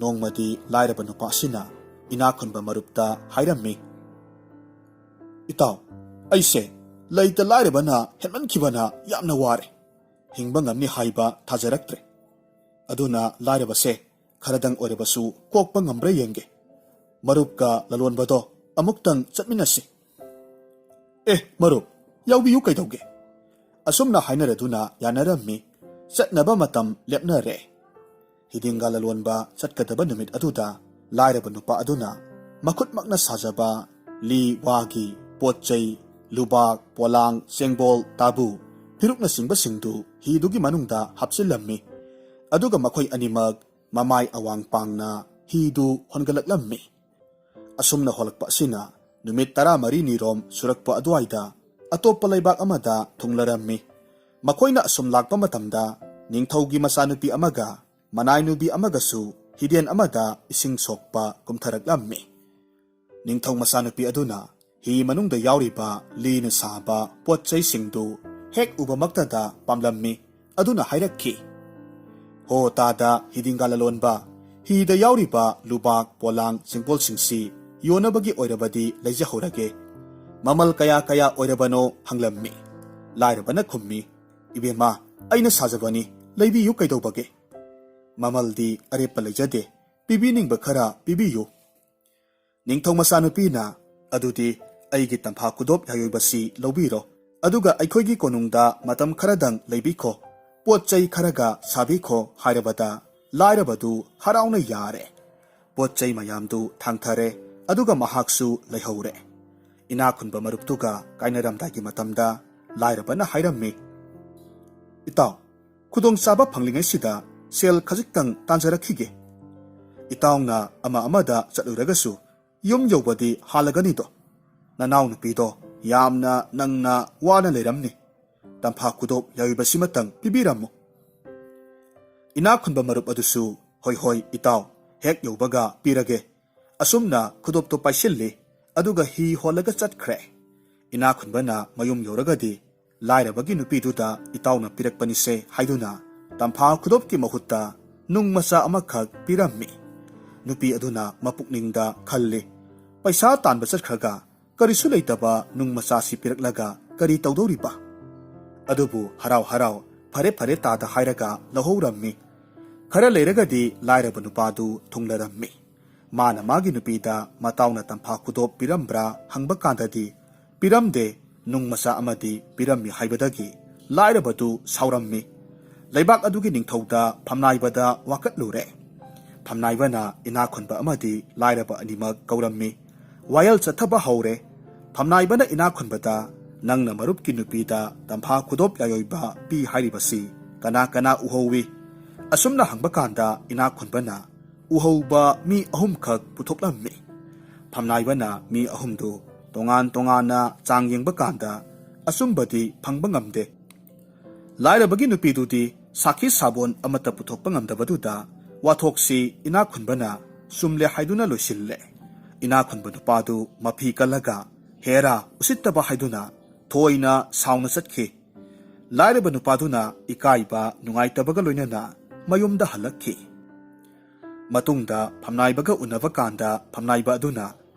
ꯅꯣꯡꯃꯗꯤ ꯂꯥꯏꯔꯕ ꯅꯨꯄꯥ ꯑꯁꯤꯅ ꯏꯅꯥꯛ ꯈꯨꯟꯕ ꯃꯔꯨꯞꯇ ꯍꯥꯏꯔꯝꯃꯤ, "ꯏꯇꯥꯎ, ꯑꯩꯁꯦ ꯂꯩꯇ ꯂꯥꯏꯔꯕꯅ ꯍꯦꯟꯃꯟꯈꯤꯕꯅ ꯌꯥꯝꯅ ꯋꯥꯔꯦ꯫ ꯍꯤꯡꯕ ꯉꯝꯅꯤ ꯍꯥꯏꯕ ꯊꯥꯖꯔꯛꯇ꯭ꯔꯦ꯫ ꯑꯗꯨꯅ ꯂꯥꯏꯔꯕꯁꯦ ꯈꯔꯗꯪ ꯑꯣꯏꯔꯕꯁꯨ ꯀꯣꯛꯄ ꯉꯝꯕ꯭ꯔꯥ ꯌꯦꯡꯒꯦ꯫ ꯃꯔꯨꯞꯀ ꯂꯂꯣꯟꯕꯗꯣ ꯑꯃꯨꯛꯇꯪ ꯆꯠꯃꯤꯟꯅꯁꯤ꯫ ꯑꯦ ꯃꯔꯨꯞ, ꯌꯥꯎꯕꯤꯌꯨ ꯀꯩꯗꯧꯒꯦ? ꯑꯁꯨꯝꯅ ꯍꯥꯏꯅꯔꯗꯨꯅ ꯌꯥꯅꯔꯝꯃꯤ꯫ ꯆꯠꯅꯕ ꯃꯇꯝ ꯂꯦꯞꯅꯔꯦ꯫ ꯍꯤꯗꯤꯡꯒ ꯂꯂꯣꯟꯕ ꯆꯠꯀꯗꯕ ꯅꯨꯃꯤꯠ ꯑꯗꯨꯗ ꯂꯥꯏꯔꯕ ꯅꯨꯄꯥ ꯑꯗꯨꯅ ꯃꯈꯨꯠꯃꯛꯅ ꯁꯥꯖꯕ ꯂꯤ ꯋꯥꯒꯤ ꯄꯣꯠ ꯆꯩ, ꯂꯨꯕꯥꯛ, ꯄꯣꯂꯥꯡ, ꯆꯦꯡꯕꯣꯜ, ꯇꯥꯕꯨ, ꯐꯤꯔꯨꯛꯅꯆꯤꯡꯕꯁꯤꯡꯗꯨ ꯍꯤꯗꯨꯒꯤ ꯃꯅꯨꯡꯗ ꯍꯥꯞꯆꯤꯜꯂꯝꯃꯤ꯫ ꯑꯗꯨꯒ ꯃꯈꯣꯏ ꯑꯅꯤꯃꯛ ꯃꯃꯥꯏ ꯑꯋꯥꯡ ꯄꯥꯡꯅ ꯍꯤꯗꯨ ꯍꯣꯟꯒꯠꯂꯛꯂꯝꯃꯤ꯫ ꯑꯁꯨꯝꯅ ꯍꯣꯜꯂꯛꯄ ꯑꯁꯤꯅ ꯅꯨꯃꯤꯠ ꯇꯔꯥꯃꯔꯤꯅꯤꯔꯣꯝ ꯁꯨꯔꯛꯄ ꯑꯗꯨꯋꯥꯏꯗ ꯑꯇꯣꯞꯄ ꯂꯩꯕꯥꯛ ꯑꯃꯗ ꯊꯨꯡꯂꯔꯝꯃꯤ꯫ ꯃꯈꯣꯏꯅ ꯑꯁꯨꯝ ꯂꯥꯛꯄ ꯃꯇꯝꯗ ꯅꯤꯡꯊꯧꯒꯤ ꯃꯆꯥꯅꯨꯄꯤ ꯑꯃꯒ ꯃꯅꯥꯏꯅꯨꯕꯤ ꯑꯃꯒꯁꯨ ꯍꯤꯗꯦꯟ ꯑꯃꯗ ꯏꯁꯤꯡ ꯁꯣꯛꯄ ꯀꯨꯝꯊꯔꯛꯂꯝꯃꯤ꯫ ꯅꯤꯡꯊꯧ ꯃꯆꯥꯅꯨꯄꯤ ꯑꯗꯨꯅ ꯍꯤ ꯃꯅꯨꯡꯗ ꯌꯥꯎꯔꯤꯕ ꯂꯤꯅ ꯁꯥꯕ ꯄꯣꯠ ꯆꯩꯁꯤꯡꯗꯨ ꯍꯦꯛ ꯎꯕꯃꯛꯇꯗ ꯄꯥꯝꯂꯝꯃꯤ꯫ ꯑꯗꯨꯅ ꯍꯥꯏꯔꯛꯈꯤ, "ꯍꯣ ꯇꯥꯗ ꯍꯤꯗꯤꯡꯒ ꯂꯂꯣꯟꯕ, ꯍꯤꯗ ꯌꯥꯎꯔꯤꯕ ꯂꯨꯕꯥꯛ, ꯄꯣꯂꯥꯡ, ꯆꯦꯡꯀꯣꯜꯁꯤꯡꯁꯤ ꯌꯣꯟꯅꯕꯒꯤ ꯑꯣꯏꯔꯕꯗꯤ ꯂꯩꯖꯍꯧꯔꯒꯦ꯫ ꯃꯃꯜ ꯀꯌꯥ ꯀꯌꯥ ꯑꯣꯏꯔꯕꯅꯣ?" ꯍꯪꯂꯝꯃꯤ꯫ ꯂꯥꯏꯔꯕꯅ ꯈꯨꯝꯃꯤ, "ꯏꯕꯦꯝꯃ, ꯑꯩꯅ ꯁꯥꯖꯕꯅꯤ, ꯂꯩꯕꯤꯌꯨ ꯀꯩꯗꯧꯕꯒꯦ? ꯃꯃꯜꯗꯤ ꯑꯔꯦꯞꯄ ꯂꯩꯖꯗꯦ, ꯄꯤꯕꯤꯅꯤꯡꯕ ꯈꯔ ꯄꯤꯕꯤꯌꯨ꯫" ꯅꯤꯡꯊꯧ ꯃꯆꯥꯅꯨꯄꯤꯅ, "ꯑꯗꯨꯗꯤ ꯑꯩꯒꯤ ꯇꯝꯐꯥ ꯈꯨꯗꯣꯞ ꯌꯥꯏꯑꯣꯏꯕꯁꯤ ꯂꯧꯕꯤꯔꯣ, ꯑꯗꯨꯒ ꯑꯩꯈꯣꯏꯒꯤ ꯀꯣꯅꯨꯡꯗ ꯃꯇꯝ ꯈꯔꯗꯪ ꯂꯩꯕꯤꯈꯣ, ꯄꯣꯠ ꯆꯩ ꯈꯔꯒ ꯁꯥꯕꯤꯈꯣ" ꯍꯥꯏꯔꯕꯗ ꯂꯥꯏꯔꯕꯗꯨ ꯍꯔꯥꯎꯅ ꯌꯥꯔꯦ꯫ ꯄꯣꯠ ꯆꯩ ꯃꯌꯥꯝꯗꯨ ꯊꯥꯡꯊꯔꯦ, ꯑꯗꯨꯒ ꯃꯍꯥꯛꯁꯨ ꯂꯩꯍꯧꯔꯦ꯫ ꯏꯅꯥꯛ ꯈꯨꯟꯕ ꯃꯔꯨꯞꯇꯨꯒ ꯀꯥꯏꯅꯔꯝꯗꯥꯏꯒꯤ ꯃꯇꯝꯗ ꯂꯥꯏꯔꯕꯅ ꯍꯥꯏꯔꯝꯃꯤ, "ꯏꯇꯥꯎ, ꯈꯨꯗꯣꯡꯆꯥꯕ ꯐꯪꯂꯤꯉꯩꯁꯤꯗ ꯁꯦꯜ ꯈꯖꯤꯛꯇꯪ ꯇꯥꯟꯖꯔꯛꯈꯤꯒꯦ꯫ ꯏꯇꯥꯎꯅ ꯑꯃ ꯑꯃꯗ ꯆꯠꯂꯨꯔꯒꯁꯨ ꯌꯨꯝ ꯌꯧꯕꯗꯤ ꯍꯥꯜꯂꯒꯅꯤꯗꯣ꯫ ꯅꯅꯥꯎꯅꯨꯄꯤꯗꯣ ꯌꯥꯝꯅ ꯅꯪꯅ ꯋꯥꯅ ꯂꯩꯔꯝꯅꯤ꯫ ꯇꯝꯐꯥ ꯈꯨꯗꯣꯞ ꯌꯥꯏꯕꯁꯤꯃꯇꯪ ꯄꯤꯕꯤꯔꯝꯃꯨ꯫" ꯏꯅꯥꯛ ꯈꯨꯟꯕ ꯃꯔꯨꯞ ꯑꯗꯨꯁꯨ, "ꯍꯣꯏ ꯍꯣꯏ ꯏꯇꯥꯎ, ꯍꯦꯛ ꯌꯧꯕꯒ ꯄꯤꯔꯒꯦ꯫" ꯑꯁꯨꯝꯅ ꯈꯨꯗꯣꯞꯇꯨ ꯄꯥꯏꯁꯤꯜꯂꯤ, ꯑꯗꯨꯒ ꯍꯤ ꯍꯣꯜꯂꯒ ꯆꯠꯈ꯭ꯔꯦ꯫ ꯏꯅꯥꯛ ꯈꯨꯟꯕꯅ ꯃꯌꯨꯝ ꯌꯧꯔꯒꯗꯤ ꯂꯥꯏꯔꯕꯒꯤ ꯅꯨꯄꯤꯗꯨꯗ ꯏꯇꯥꯎꯅ ꯄꯤꯔꯛꯄꯅꯤꯁꯦ ꯍꯥꯏꯗꯨꯅ ꯇꯝꯐꯥ ꯈꯨꯗꯣꯞꯀꯤ ꯃꯍꯨꯠꯇ ꯅꯨꯡ ꯃꯆꯥ ꯑꯃꯈꯛ ꯄꯤꯔꯝꯃꯤ꯫ ꯅꯨꯄꯤ ꯑꯗꯨꯅ ꯃꯄꯨꯛꯅꯤꯡꯗ ꯈꯜꯂꯤ, "ꯄꯩꯁꯥ ꯇꯥꯟꯕ ꯆꯠꯈ꯭ꯔꯒ ꯀꯔꯤꯁꯨ ꯂꯩꯇꯕ ꯅꯨꯡ ꯃꯆꯥꯁꯤ ꯄꯤꯔꯛꯂꯒ ꯀꯔꯤ ꯇꯧꯗꯧꯔꯤꯕ? ꯑꯗꯨꯕꯨ ꯍꯔꯥꯎ ꯍꯔꯥꯎ "ꯐꯔꯦ ꯐꯔꯦ" ꯇꯥꯗ ꯍꯥꯏꯔꯒ ꯂꯧꯍꯧꯔꯝꯃꯤ꯫ ꯈꯔ ꯂꯩꯔꯒꯗꯤ ꯂꯥꯏꯔꯕ ꯅꯨꯄꯥꯗꯨ ꯊꯨꯡꯂꯔꯝꯃꯤ꯫ ꯃꯥꯅ ꯃꯥꯒꯤ ꯅꯨꯄꯤꯗ ꯃꯇꯥꯎꯅ ꯇꯝꯐꯥ ꯈꯨꯗꯣꯞ ꯄꯤꯔꯝꯕ꯭ꯔꯥ ꯍꯪꯕ ꯀꯥꯟꯗꯗꯤ, "ꯄꯤꯔꯝꯗꯦ, ꯅꯨꯡ ꯃꯆꯥ ꯑꯃꯗꯤ ꯄꯤꯔꯝꯃꯤ" ꯍꯥꯏꯕꯗꯒꯤ ꯂꯥꯏꯔꯕꯗꯨ ꯁꯥꯎꯔꯝꯃꯤ꯫ ꯂꯩꯕꯥꯛ ꯑꯗꯨꯒꯤ ꯅꯤꯡꯊꯧꯗ ꯐꯝꯅꯥꯏꯕꯗ ꯋꯥꯀꯠꯂꯨꯔꯦ꯫ ꯐꯝꯅꯥꯏꯕꯅ ꯏꯅꯥꯛ ꯈꯨꯟꯕ ꯑꯃꯗꯤ ꯂꯥꯏꯔꯕ ꯑꯅꯤꯃꯛ ꯀꯧꯔꯝꯃꯤ꯫ ꯋꯥꯌꯦꯜ ꯆꯠꯊꯕ ꯍꯧꯔꯦ꯫ ꯐꯝꯅꯥꯏꯕꯅ ꯏꯅꯥꯛ ꯈꯨꯟꯕꯗ, "ꯅꯪꯅ ꯃꯔꯨꯞꯀꯤ ꯅꯨꯄꯤꯗ ꯇꯝꯐꯥ ꯈꯨꯗꯣꯞ ꯌꯥꯏꯑꯣꯏꯕ ꯄꯤ ꯍꯥꯏꯔꯤꯕꯁꯤ ꯀꯅꯥ ꯀꯅꯥ ꯎꯍꯧꯏ?" ꯑꯁꯨꯝꯅ ꯍꯪꯕ ꯀꯥꯟꯗ ꯏꯅꯥꯛ ꯈꯨꯟꯕꯅ ꯎꯍꯧꯕ ꯃꯤ ꯑꯍꯨꯝꯈꯛ ꯄꯨꯊꯣꯛꯂꯝꯃꯤ꯫ ꯐꯝꯅꯥꯏꯕꯅ ꯃꯤ ꯑꯍꯨꯝꯗꯨ ꯇꯣꯉꯥꯟ ꯇꯣꯉꯥꯟꯅ ꯆꯥꯡ ꯌꯦꯡꯕ ꯀꯥꯟꯗ ꯑꯆꯨꯝꯕꯗꯤ ꯐꯪꯕ ꯉꯝꯗꯦ꯫ ꯂꯥꯏꯔꯕꯒꯤ ꯅꯨꯄꯤꯗꯨꯗꯤ ꯁꯥꯈꯤ ꯁꯥꯕꯣꯟ ꯑꯃꯠꯇ ꯄꯨꯊꯣꯛꯄ ꯉꯝꯗꯕꯗꯨꯗ ꯋꯥꯊꯣꯛꯁꯤ ꯏꯅꯥꯛ ꯈꯨꯟꯕꯅ ꯆꯨꯝꯂꯦ ꯍꯥꯏꯗꯨꯅ ꯂꯣꯏꯁꯤꯜꯂꯦ꯫ ꯏꯅꯥꯛ ꯈꯨꯟꯕ ꯅꯨꯄꯥꯗꯨ ꯃꯐꯤ ꯀꯜꯂꯒ "ꯍꯦꯔꯥ, ꯎꯁꯤꯠꯇꯕ" ꯍꯥꯏꯗꯨꯅ ꯊꯣꯏꯅ ꯁꯥꯎꯅ ꯆꯠꯈꯤ꯫ ꯂꯥꯏꯔꯕ ꯅꯨꯄꯥꯗꯨꯅ ꯏꯀꯥꯏꯕ ꯅꯨꯡꯉꯥꯏꯇꯕꯒ ꯂꯣꯏꯅꯅ ꯃꯌꯨꯝꯗ ꯍꯜꯂꯛꯈꯤ꯫ ꯃꯇꯨꯡꯗ ꯐꯝꯅꯥꯏꯕꯒ ꯎꯅꯕ ꯀꯥꯟꯗ ꯐꯝꯅꯥꯏꯕ ꯑꯗꯨꯅ,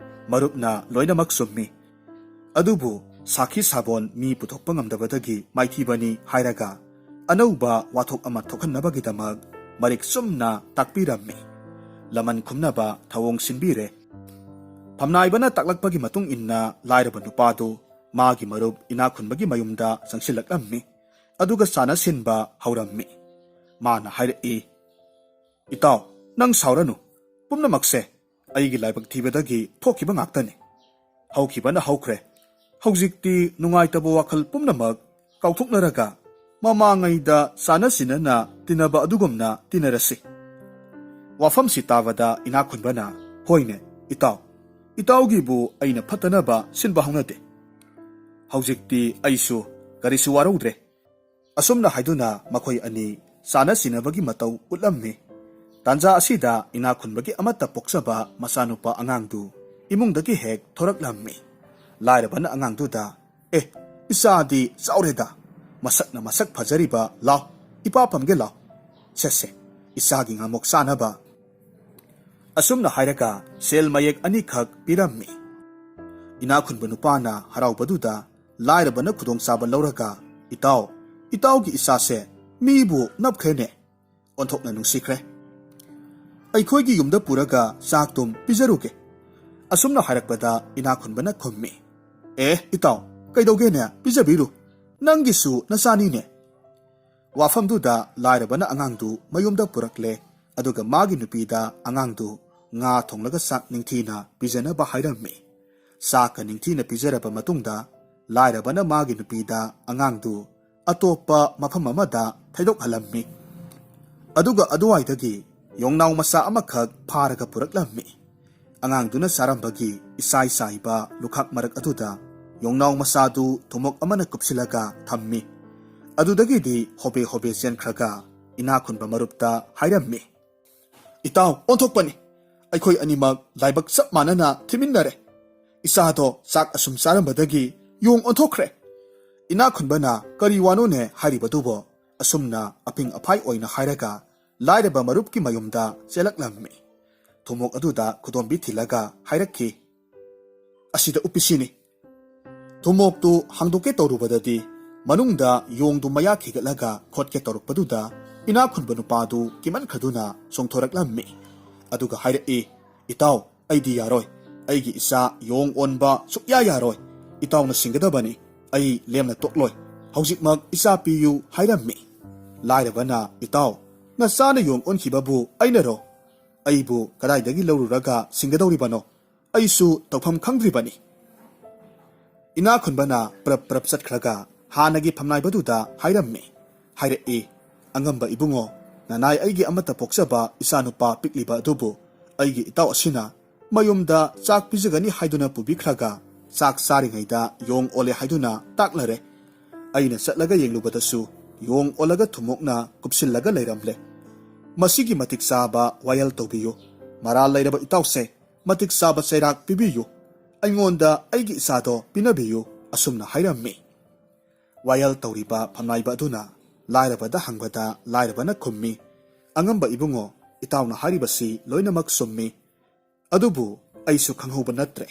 "ꯃꯔꯨꯞꯅ ꯂꯣꯏꯅꯃꯛ ꯆꯨꯝꯃꯤ, ꯑꯗꯨꯕꯨ ꯁꯥꯈꯤ ꯁꯥꯕꯣꯟ ꯃꯤ ꯄꯨꯊꯣꯛꯄ ꯉꯝꯗꯕꯗꯒꯤ ꯃꯥꯏꯊꯤꯕꯅꯤ" ꯍꯥꯏꯔꯒ ꯑꯅꯧꯕ ꯋꯥꯊꯣꯛ ꯑꯃ ꯊꯣꯛꯍꯟꯅꯕꯒꯤꯗꯃꯛ ꯃꯔꯤꯛ ꯆꯨꯝꯅ ꯇꯥꯛꯄꯤꯔꯝꯃꯤ꯫ ꯂꯃꯟ ꯈꯨꯝꯅꯕ ꯊꯧꯑꯣꯡ ꯁꯤꯟꯕꯤꯔꯦ꯫ ꯐꯝꯅꯥꯏꯕꯅ ꯇꯥꯛꯂꯛꯄꯒꯤ ꯃꯇꯨꯡ ꯏꯟꯅ ꯂꯥꯏꯔꯕ ꯅꯨꯄꯥꯗꯨ ꯃꯥꯒꯤ ꯃꯔꯨꯞ ꯏꯅꯥꯛ ꯈꯨꯟꯕꯒꯤ ꯃꯌꯨꯝꯗ ꯆꯪꯁꯤꯜꯂꯛꯂꯝꯃꯤ꯫ ꯑꯗꯨꯒ ꯆꯥꯅ ꯁꯤꯟꯕ ꯍꯧꯔꯝꯃꯤ꯫ ꯃꯥꯅ ꯍꯥꯏꯔꯛꯏ, "ꯏꯇꯥꯎ, ꯅꯪ ꯁꯥꯎꯔꯅꯨ꯫ ꯄꯨꯝꯅꯃꯛꯁꯦ ꯑꯩꯒꯤ ꯂꯥꯏꯕꯛ ꯊꯤꯕꯗꯒꯤ ꯊꯣꯛꯈꯤꯕ ꯉꯥꯛꯇꯅꯤ꯫ ꯍꯧꯈꯤꯕꯅ ꯍꯧꯈ꯭ꯔꯦ꯫ ꯍꯧꯖꯤꯛꯇꯤ ꯅꯨꯡꯉꯥꯏꯇꯕ ꯋꯥꯈꯜ ꯄꯨꯝꯅꯃꯛ ꯀꯥꯎꯊꯣꯛꯅꯔꯒ ꯃꯃꯥꯡꯉꯩꯗ ꯆꯥꯅ ꯁꯤꯟꯅꯅ ꯇꯤꯟꯅꯕ ꯑꯗꯨꯒꯨꯝꯅ ꯇꯤꯟꯅꯔꯁꯤ꯫" ꯋꯥꯐꯝꯁꯤ ꯇꯥꯕꯗ ꯏꯅꯥꯛ ꯈꯨꯟꯕꯅ, "ꯍꯣꯏꯅꯦ, ꯏꯇꯥꯎ, ꯏꯇꯥꯎꯒꯤꯕꯨ ꯑꯩꯅ ꯐꯠꯇꯅꯕ ꯁꯤꯟꯕ ꯍꯧꯅꯗꯦ꯫ ꯍꯧꯖꯤꯛꯇꯤ ꯑꯩꯁꯨ ꯀꯔꯤꯁꯨ ꯋꯥꯔꯧꯗ꯭ꯔꯦ꯫" ꯑꯁꯨꯝꯅ ꯍꯥꯏꯗꯨꯅ ꯃꯈꯣꯏ ꯑꯅꯤ ꯆꯥꯅ ꯁꯤꯟꯅꯕꯒꯤ ꯃꯇꯧ ꯎꯠꯂꯝꯃꯤ꯫ ꯇꯥꯟꯖꯥ ꯑꯁꯤꯗ ꯏꯅꯥꯛ ꯈꯨꯟꯕꯒꯤ ꯑꯃꯠꯇ ꯄꯣꯛꯆꯕ ꯃꯆꯥꯅꯨꯄꯥ ꯑꯉꯥꯡꯗꯨ ꯏꯃꯨꯡꯗꯒꯤ ꯍꯦꯛ ꯊꯣꯔꯛꯂꯝꯃꯤ꯫ ꯂꯥꯏꯔꯕꯅ ꯑꯉꯥꯡꯗꯨꯗ, "ꯑꯦ, ꯏꯆꯥꯗꯤ ꯆꯥꯎꯔꯦꯗ, ꯃꯁꯛꯅ ꯃꯁꯛ ꯐꯖꯔꯤꯕ, ꯂꯥꯎ, ꯏꯄꯥ ꯐꯝꯒꯦ ꯂꯥꯎ꯫ ꯁꯦ ꯁꯦ, ꯏꯆꯥꯒꯤ ꯉꯥꯃꯣꯛ ꯆꯥꯅꯕ꯫" ꯑꯁꯨꯝꯅ ꯍꯥꯏꯔꯒ ꯁꯦꯜ ꯃꯌꯦꯛ ꯑꯅꯤꯈꯛ ꯄꯤꯔꯝꯃꯤ꯫ ꯏꯅꯥꯛ ꯈꯨꯟꯕ ꯅꯨꯄꯥꯅ ꯍꯔꯥꯎꯕꯗꯨꯗ ꯂꯥꯏꯔꯕꯅ ꯈꯨꯗꯣꯡꯆꯥꯕ ꯂꯧꯔꯒ, "ꯏꯇꯥꯎ, ꯏꯇꯥꯎꯒꯤ ꯏꯆꯥꯁꯦ ꯃꯤꯕꯨ ꯅꯞꯈ꯭ꯔꯦꯅꯦ, ꯑꯣꯟꯊꯣꯛꯅ ꯅꯨꯡꯁꯤꯈ꯭ꯔꯦ꯫ ꯑꯩꯈꯣꯏꯒꯤ ꯌꯨꯝꯗ ꯄꯨꯔꯒ ꯆꯥꯛꯇꯨꯝ ꯄꯤꯖꯔꯨꯒꯦ"꯫ ꯑꯁꯨꯝꯅ ꯍꯥꯏꯔꯛꯄꯗ ꯏꯅꯥꯛ ꯈꯨꯟꯕꯅ ꯈꯨꯝꯃꯤ, "ꯑꯦ ꯏꯇꯥꯎ, ꯀꯩꯗꯧꯒꯦꯅꯦ, ꯄꯤꯖꯕꯤꯔꯨ, ꯅꯪꯒꯤꯁꯨ ꯅꯆꯥꯅꯤꯅꯦ"꯫ ꯋꯥꯐꯝꯗꯨꯗ ꯂꯥꯏꯔꯕꯅ ꯑꯉꯥꯡꯗꯨ ꯃꯌꯨꯝꯗ ꯄꯨꯔꯛꯂꯦ, ꯑꯗꯨꯒ ꯃꯥꯒꯤ ꯅꯨꯄꯤꯗ ꯑꯉꯥꯡꯗꯨ ꯉꯥ ꯊꯣꯡꯂꯒ ꯆꯥꯛ ꯅꯤꯡꯊꯤꯅ ꯄꯤꯖꯅꯕ ꯍꯥꯏꯔꯝꯃꯤ꯫ ꯆꯥꯛꯀ ꯅꯤꯡꯊꯤꯅ ꯄꯤꯖꯔꯕ ꯃꯇꯨꯡꯗ ꯂꯥꯏꯔꯕꯅ ꯃꯥꯒꯤ ꯅꯨꯄꯤꯗ ꯑꯉꯥꯡꯗꯨ ꯑꯇꯣꯞꯄ ꯃꯐꯝ ꯑꯃꯗ ꯊꯩꯗꯣꯛꯍꯜꯂꯝꯃꯤ꯫ ꯑꯗꯨꯒ ꯑꯗꯨꯋꯥꯏꯗꯒꯤ ꯌꯣꯡꯅꯥꯎ ꯃꯆꯥ ꯑꯃꯈꯛ ꯐꯥꯔꯒ ꯄꯨꯔꯛꯂꯝꯃꯤ꯫ ꯑꯉꯥꯡꯗꯨꯅ ꯆꯥꯔꯝꯕꯒꯤ ꯏꯆꯥꯏ ꯆꯥꯏꯕ ꯂꯨꯈꯥꯛ ꯃꯔꯛ ꯑꯗꯨꯗ ꯌꯣꯡꯅꯥꯎ ꯃꯆꯥꯗꯨ ꯊꯨꯝꯃꯣꯛ ꯑꯃꯅ ꯀꯨꯞꯁꯤꯜꯂꯒ ꯊꯝꯃꯤ꯫ ꯑꯗꯨꯗꯒꯤꯗꯤ ꯍꯣꯕꯦ ꯍꯣꯕꯦ ꯆꯦꯟꯈ꯭ꯔꯒ ꯏꯅꯥꯛ ꯈꯨꯟꯕ ꯃꯔꯨꯞꯇ ꯍꯥꯏꯔꯝꯃꯤ, "ꯏꯇꯥꯎ, ꯑꯣꯟꯊꯣꯛꯄꯅꯤ꯫ ꯑꯩꯈꯣꯏ ꯑꯅꯤꯃꯛ ꯂꯥꯏꯕꯛ ꯆꯞ ꯃꯥꯟꯅꯅ ꯊꯤꯃꯤꯟꯅꯔꯦ꯫ ꯏꯆꯥꯗꯣ ꯆꯥꯛ ꯑꯁꯨꯝ ꯆꯥꯔꯝꯕꯗꯒꯤ ꯌꯣꯡ ꯑꯣꯟꯊꯣꯛꯈ꯭ꯔꯦ"꯫ ꯏꯅꯥꯛ ꯈꯨꯟꯕꯅ "ꯀꯔꯤ ꯋꯥꯅꯣꯅꯦ ꯍꯥꯏꯔꯤꯕꯗꯨꯕꯣ?" ꯑꯁꯨꯝꯅ ꯑꯄꯤꯡ ꯑꯐꯥꯏ ꯑꯣꯏꯅ ꯍꯥꯏꯔꯒ ꯂꯥꯏꯔꯕ ꯃꯔꯨꯞꯀꯤ ꯃꯌꯨꯝꯗ ꯆꯦꯜꯂꯛꯂꯝꯃꯤ꯫ ꯊꯨꯝꯃꯣꯛ ꯑꯗꯨꯗ ꯈꯨꯗꯣꯝꯕꯤ ꯊꯤꯜꯂꯒ ꯍꯥꯏꯔꯛꯈꯤ, "ꯑꯁꯤꯗ ꯎꯞꯄꯤꯁꯤꯅꯤ"꯫ ꯊꯨꯝꯃꯣꯛꯇꯨ ꯍꯥꯡꯗꯣꯛꯀꯦ ꯇꯧꯔꯨꯕꯗꯗꯤ ꯃꯅꯨꯡꯗ ꯌꯣꯡꯗꯨ ꯃꯌꯥ ꯈꯤꯒꯠꯂꯒ ꯈꯣꯠꯀꯦ ꯇꯧꯔꯛꯄꯗꯨꯗ ꯏꯅꯥꯛ ꯈꯨꯟꯕ ꯅꯨꯄꯥꯗꯨ ꯀꯤꯃꯟꯈ꯭ꯔꯗꯨꯅ ꯆꯣꯡꯊꯣꯔꯛꯂꯝꯃꯤ꯫ ꯑꯗꯨꯒ ꯍꯥꯏꯔꯛꯏ, "ꯏꯇꯥꯎ, ꯑꯩꯗꯤ ꯌꯥꯔꯣꯏ꯫ ꯑꯩꯒꯤ ꯏꯆꯥ ꯌꯣꯡ ꯑꯣꯟꯕ ꯁꯨꯛꯌꯥ ꯌꯥꯔꯣꯏ꯫ ꯏꯇꯥꯎꯅ ꯁꯤꯡꯒꯗꯕꯅꯤ꯫ ꯑꯩ ꯂꯦꯝꯅ ꯇꯣꯛꯂꯣꯏ꯫ ꯍꯧꯖꯤꯛꯃꯛ ꯏꯆꯥ ꯄꯤꯌꯨ" ꯍꯥꯏꯔꯝꯃꯤ꯫ ꯂꯥꯏꯔꯕꯅ, "ꯏꯇꯥꯎ, ꯅꯆꯥꯅ ꯌꯣꯡ ꯑꯣꯟꯈꯤꯕꯕꯨ ꯑꯩꯅꯔꯣ? ꯑꯩꯕꯨ ꯀꯗꯥꯏꯗꯒꯤ ꯂꯧꯔꯨꯔꯒ ꯁꯤꯡꯒꯗꯧꯔꯤꯕꯅꯣ? ꯑꯩꯁꯨ ꯇꯧꯐꯝ ꯈꯪꯗ꯭ꯔꯤꯕꯅꯤ"꯫ ꯏꯅꯥꯛ ꯈꯨꯟꯕꯅ ꯄ꯭ꯔꯞ ꯄ꯭ꯔꯞ ꯆꯠꯈ꯭ꯔꯒ ꯍꯥꯟꯅꯒꯤ ꯐꯝꯅꯥꯏꯕꯗꯨꯗ ꯍꯥꯏꯔꯝꯃꯤ꯫ ꯍꯥꯏꯔꯛꯏ, "ꯑꯉꯝꯕ ꯏꯕꯨꯡꯉꯣ, ꯅꯅꯥꯏ ꯑꯩꯒꯤ ꯑꯃꯠꯇ ꯄꯣꯛꯆꯕ ꯏꯆꯥꯅꯨꯄꯥ ꯄꯤꯛꯂꯤꯕ ꯑꯗꯨꯕꯨ ꯑꯩꯒꯤ ꯏꯇꯥꯎ ꯑꯁꯤꯅ ꯃꯌꯨꯝꯗ ꯆꯥꯛ ꯄꯤꯖꯒꯅꯤ ꯍꯥꯏꯗꯨꯅ ꯄꯨꯕꯤꯈ꯭ꯔꯒ ꯆꯥꯛ ꯆꯥꯔꯤꯉꯩꯗ ꯌꯣꯡ ꯑꯣꯜꯂꯦ ꯍꯥꯏꯗꯨꯅ ꯇꯥꯛꯂꯔꯦ꯫ ꯑꯩꯅ ꯆꯠꯂꯒ ꯌꯦꯡꯂꯨꯕꯗꯁꯨ ꯌꯣꯡ ꯑꯣꯜꯂꯒ ꯊꯨꯝꯃꯣꯛꯅ ꯀꯨꯞꯁꯤꯜꯂꯒ ꯂꯩꯔꯝꯂꯦ꯫ ꯃꯁꯤꯒꯤ ꯃꯇꯤꯛ ꯆꯥꯕ ꯋꯥꯌꯦꯜ ꯇꯧꯕꯤꯌꯨ꯫ ꯃꯔꯥꯜ ꯂꯩꯔꯕ ꯏꯇꯥꯎꯁꯦ, ꯃꯇꯤꯛ ꯆꯥꯕ ꯆꯩꯔꯥꯛ ꯄꯤꯕꯤꯌꯨ꯫ ꯑꯩꯉꯣꯟꯗ ꯑꯩꯒꯤ ꯏꯆꯥꯗꯣ ꯄꯤꯅꯕꯤꯌꯨ", ꯑꯁꯨꯝꯅ ꯍꯥꯏꯔꯝꯃꯤ꯫ ꯋꯥꯌꯦꯜ ꯇꯧꯔꯤꯕ ꯐꯝꯅꯥꯏꯕ ꯑꯗꯨꯅ ꯂꯥꯏꯔꯕꯗ ꯍꯪꯕꯗ ꯂꯥꯏꯔꯕꯅ ꯈꯨꯝꯃꯤ, "ꯑꯉꯝꯕ ꯏꯕꯨꯡꯉꯣ, ꯏꯇꯥꯎꯅ ꯍꯥꯏꯔꯤꯕꯁꯤ ꯂꯣꯏꯅꯃꯛ ꯆꯨꯝꯃꯤ꯫ ꯑꯗꯨꯕꯨ ꯑꯩꯁꯨ ꯈꯪꯍꯧꯕ ꯅꯠꯇ꯭ꯔꯦ꯫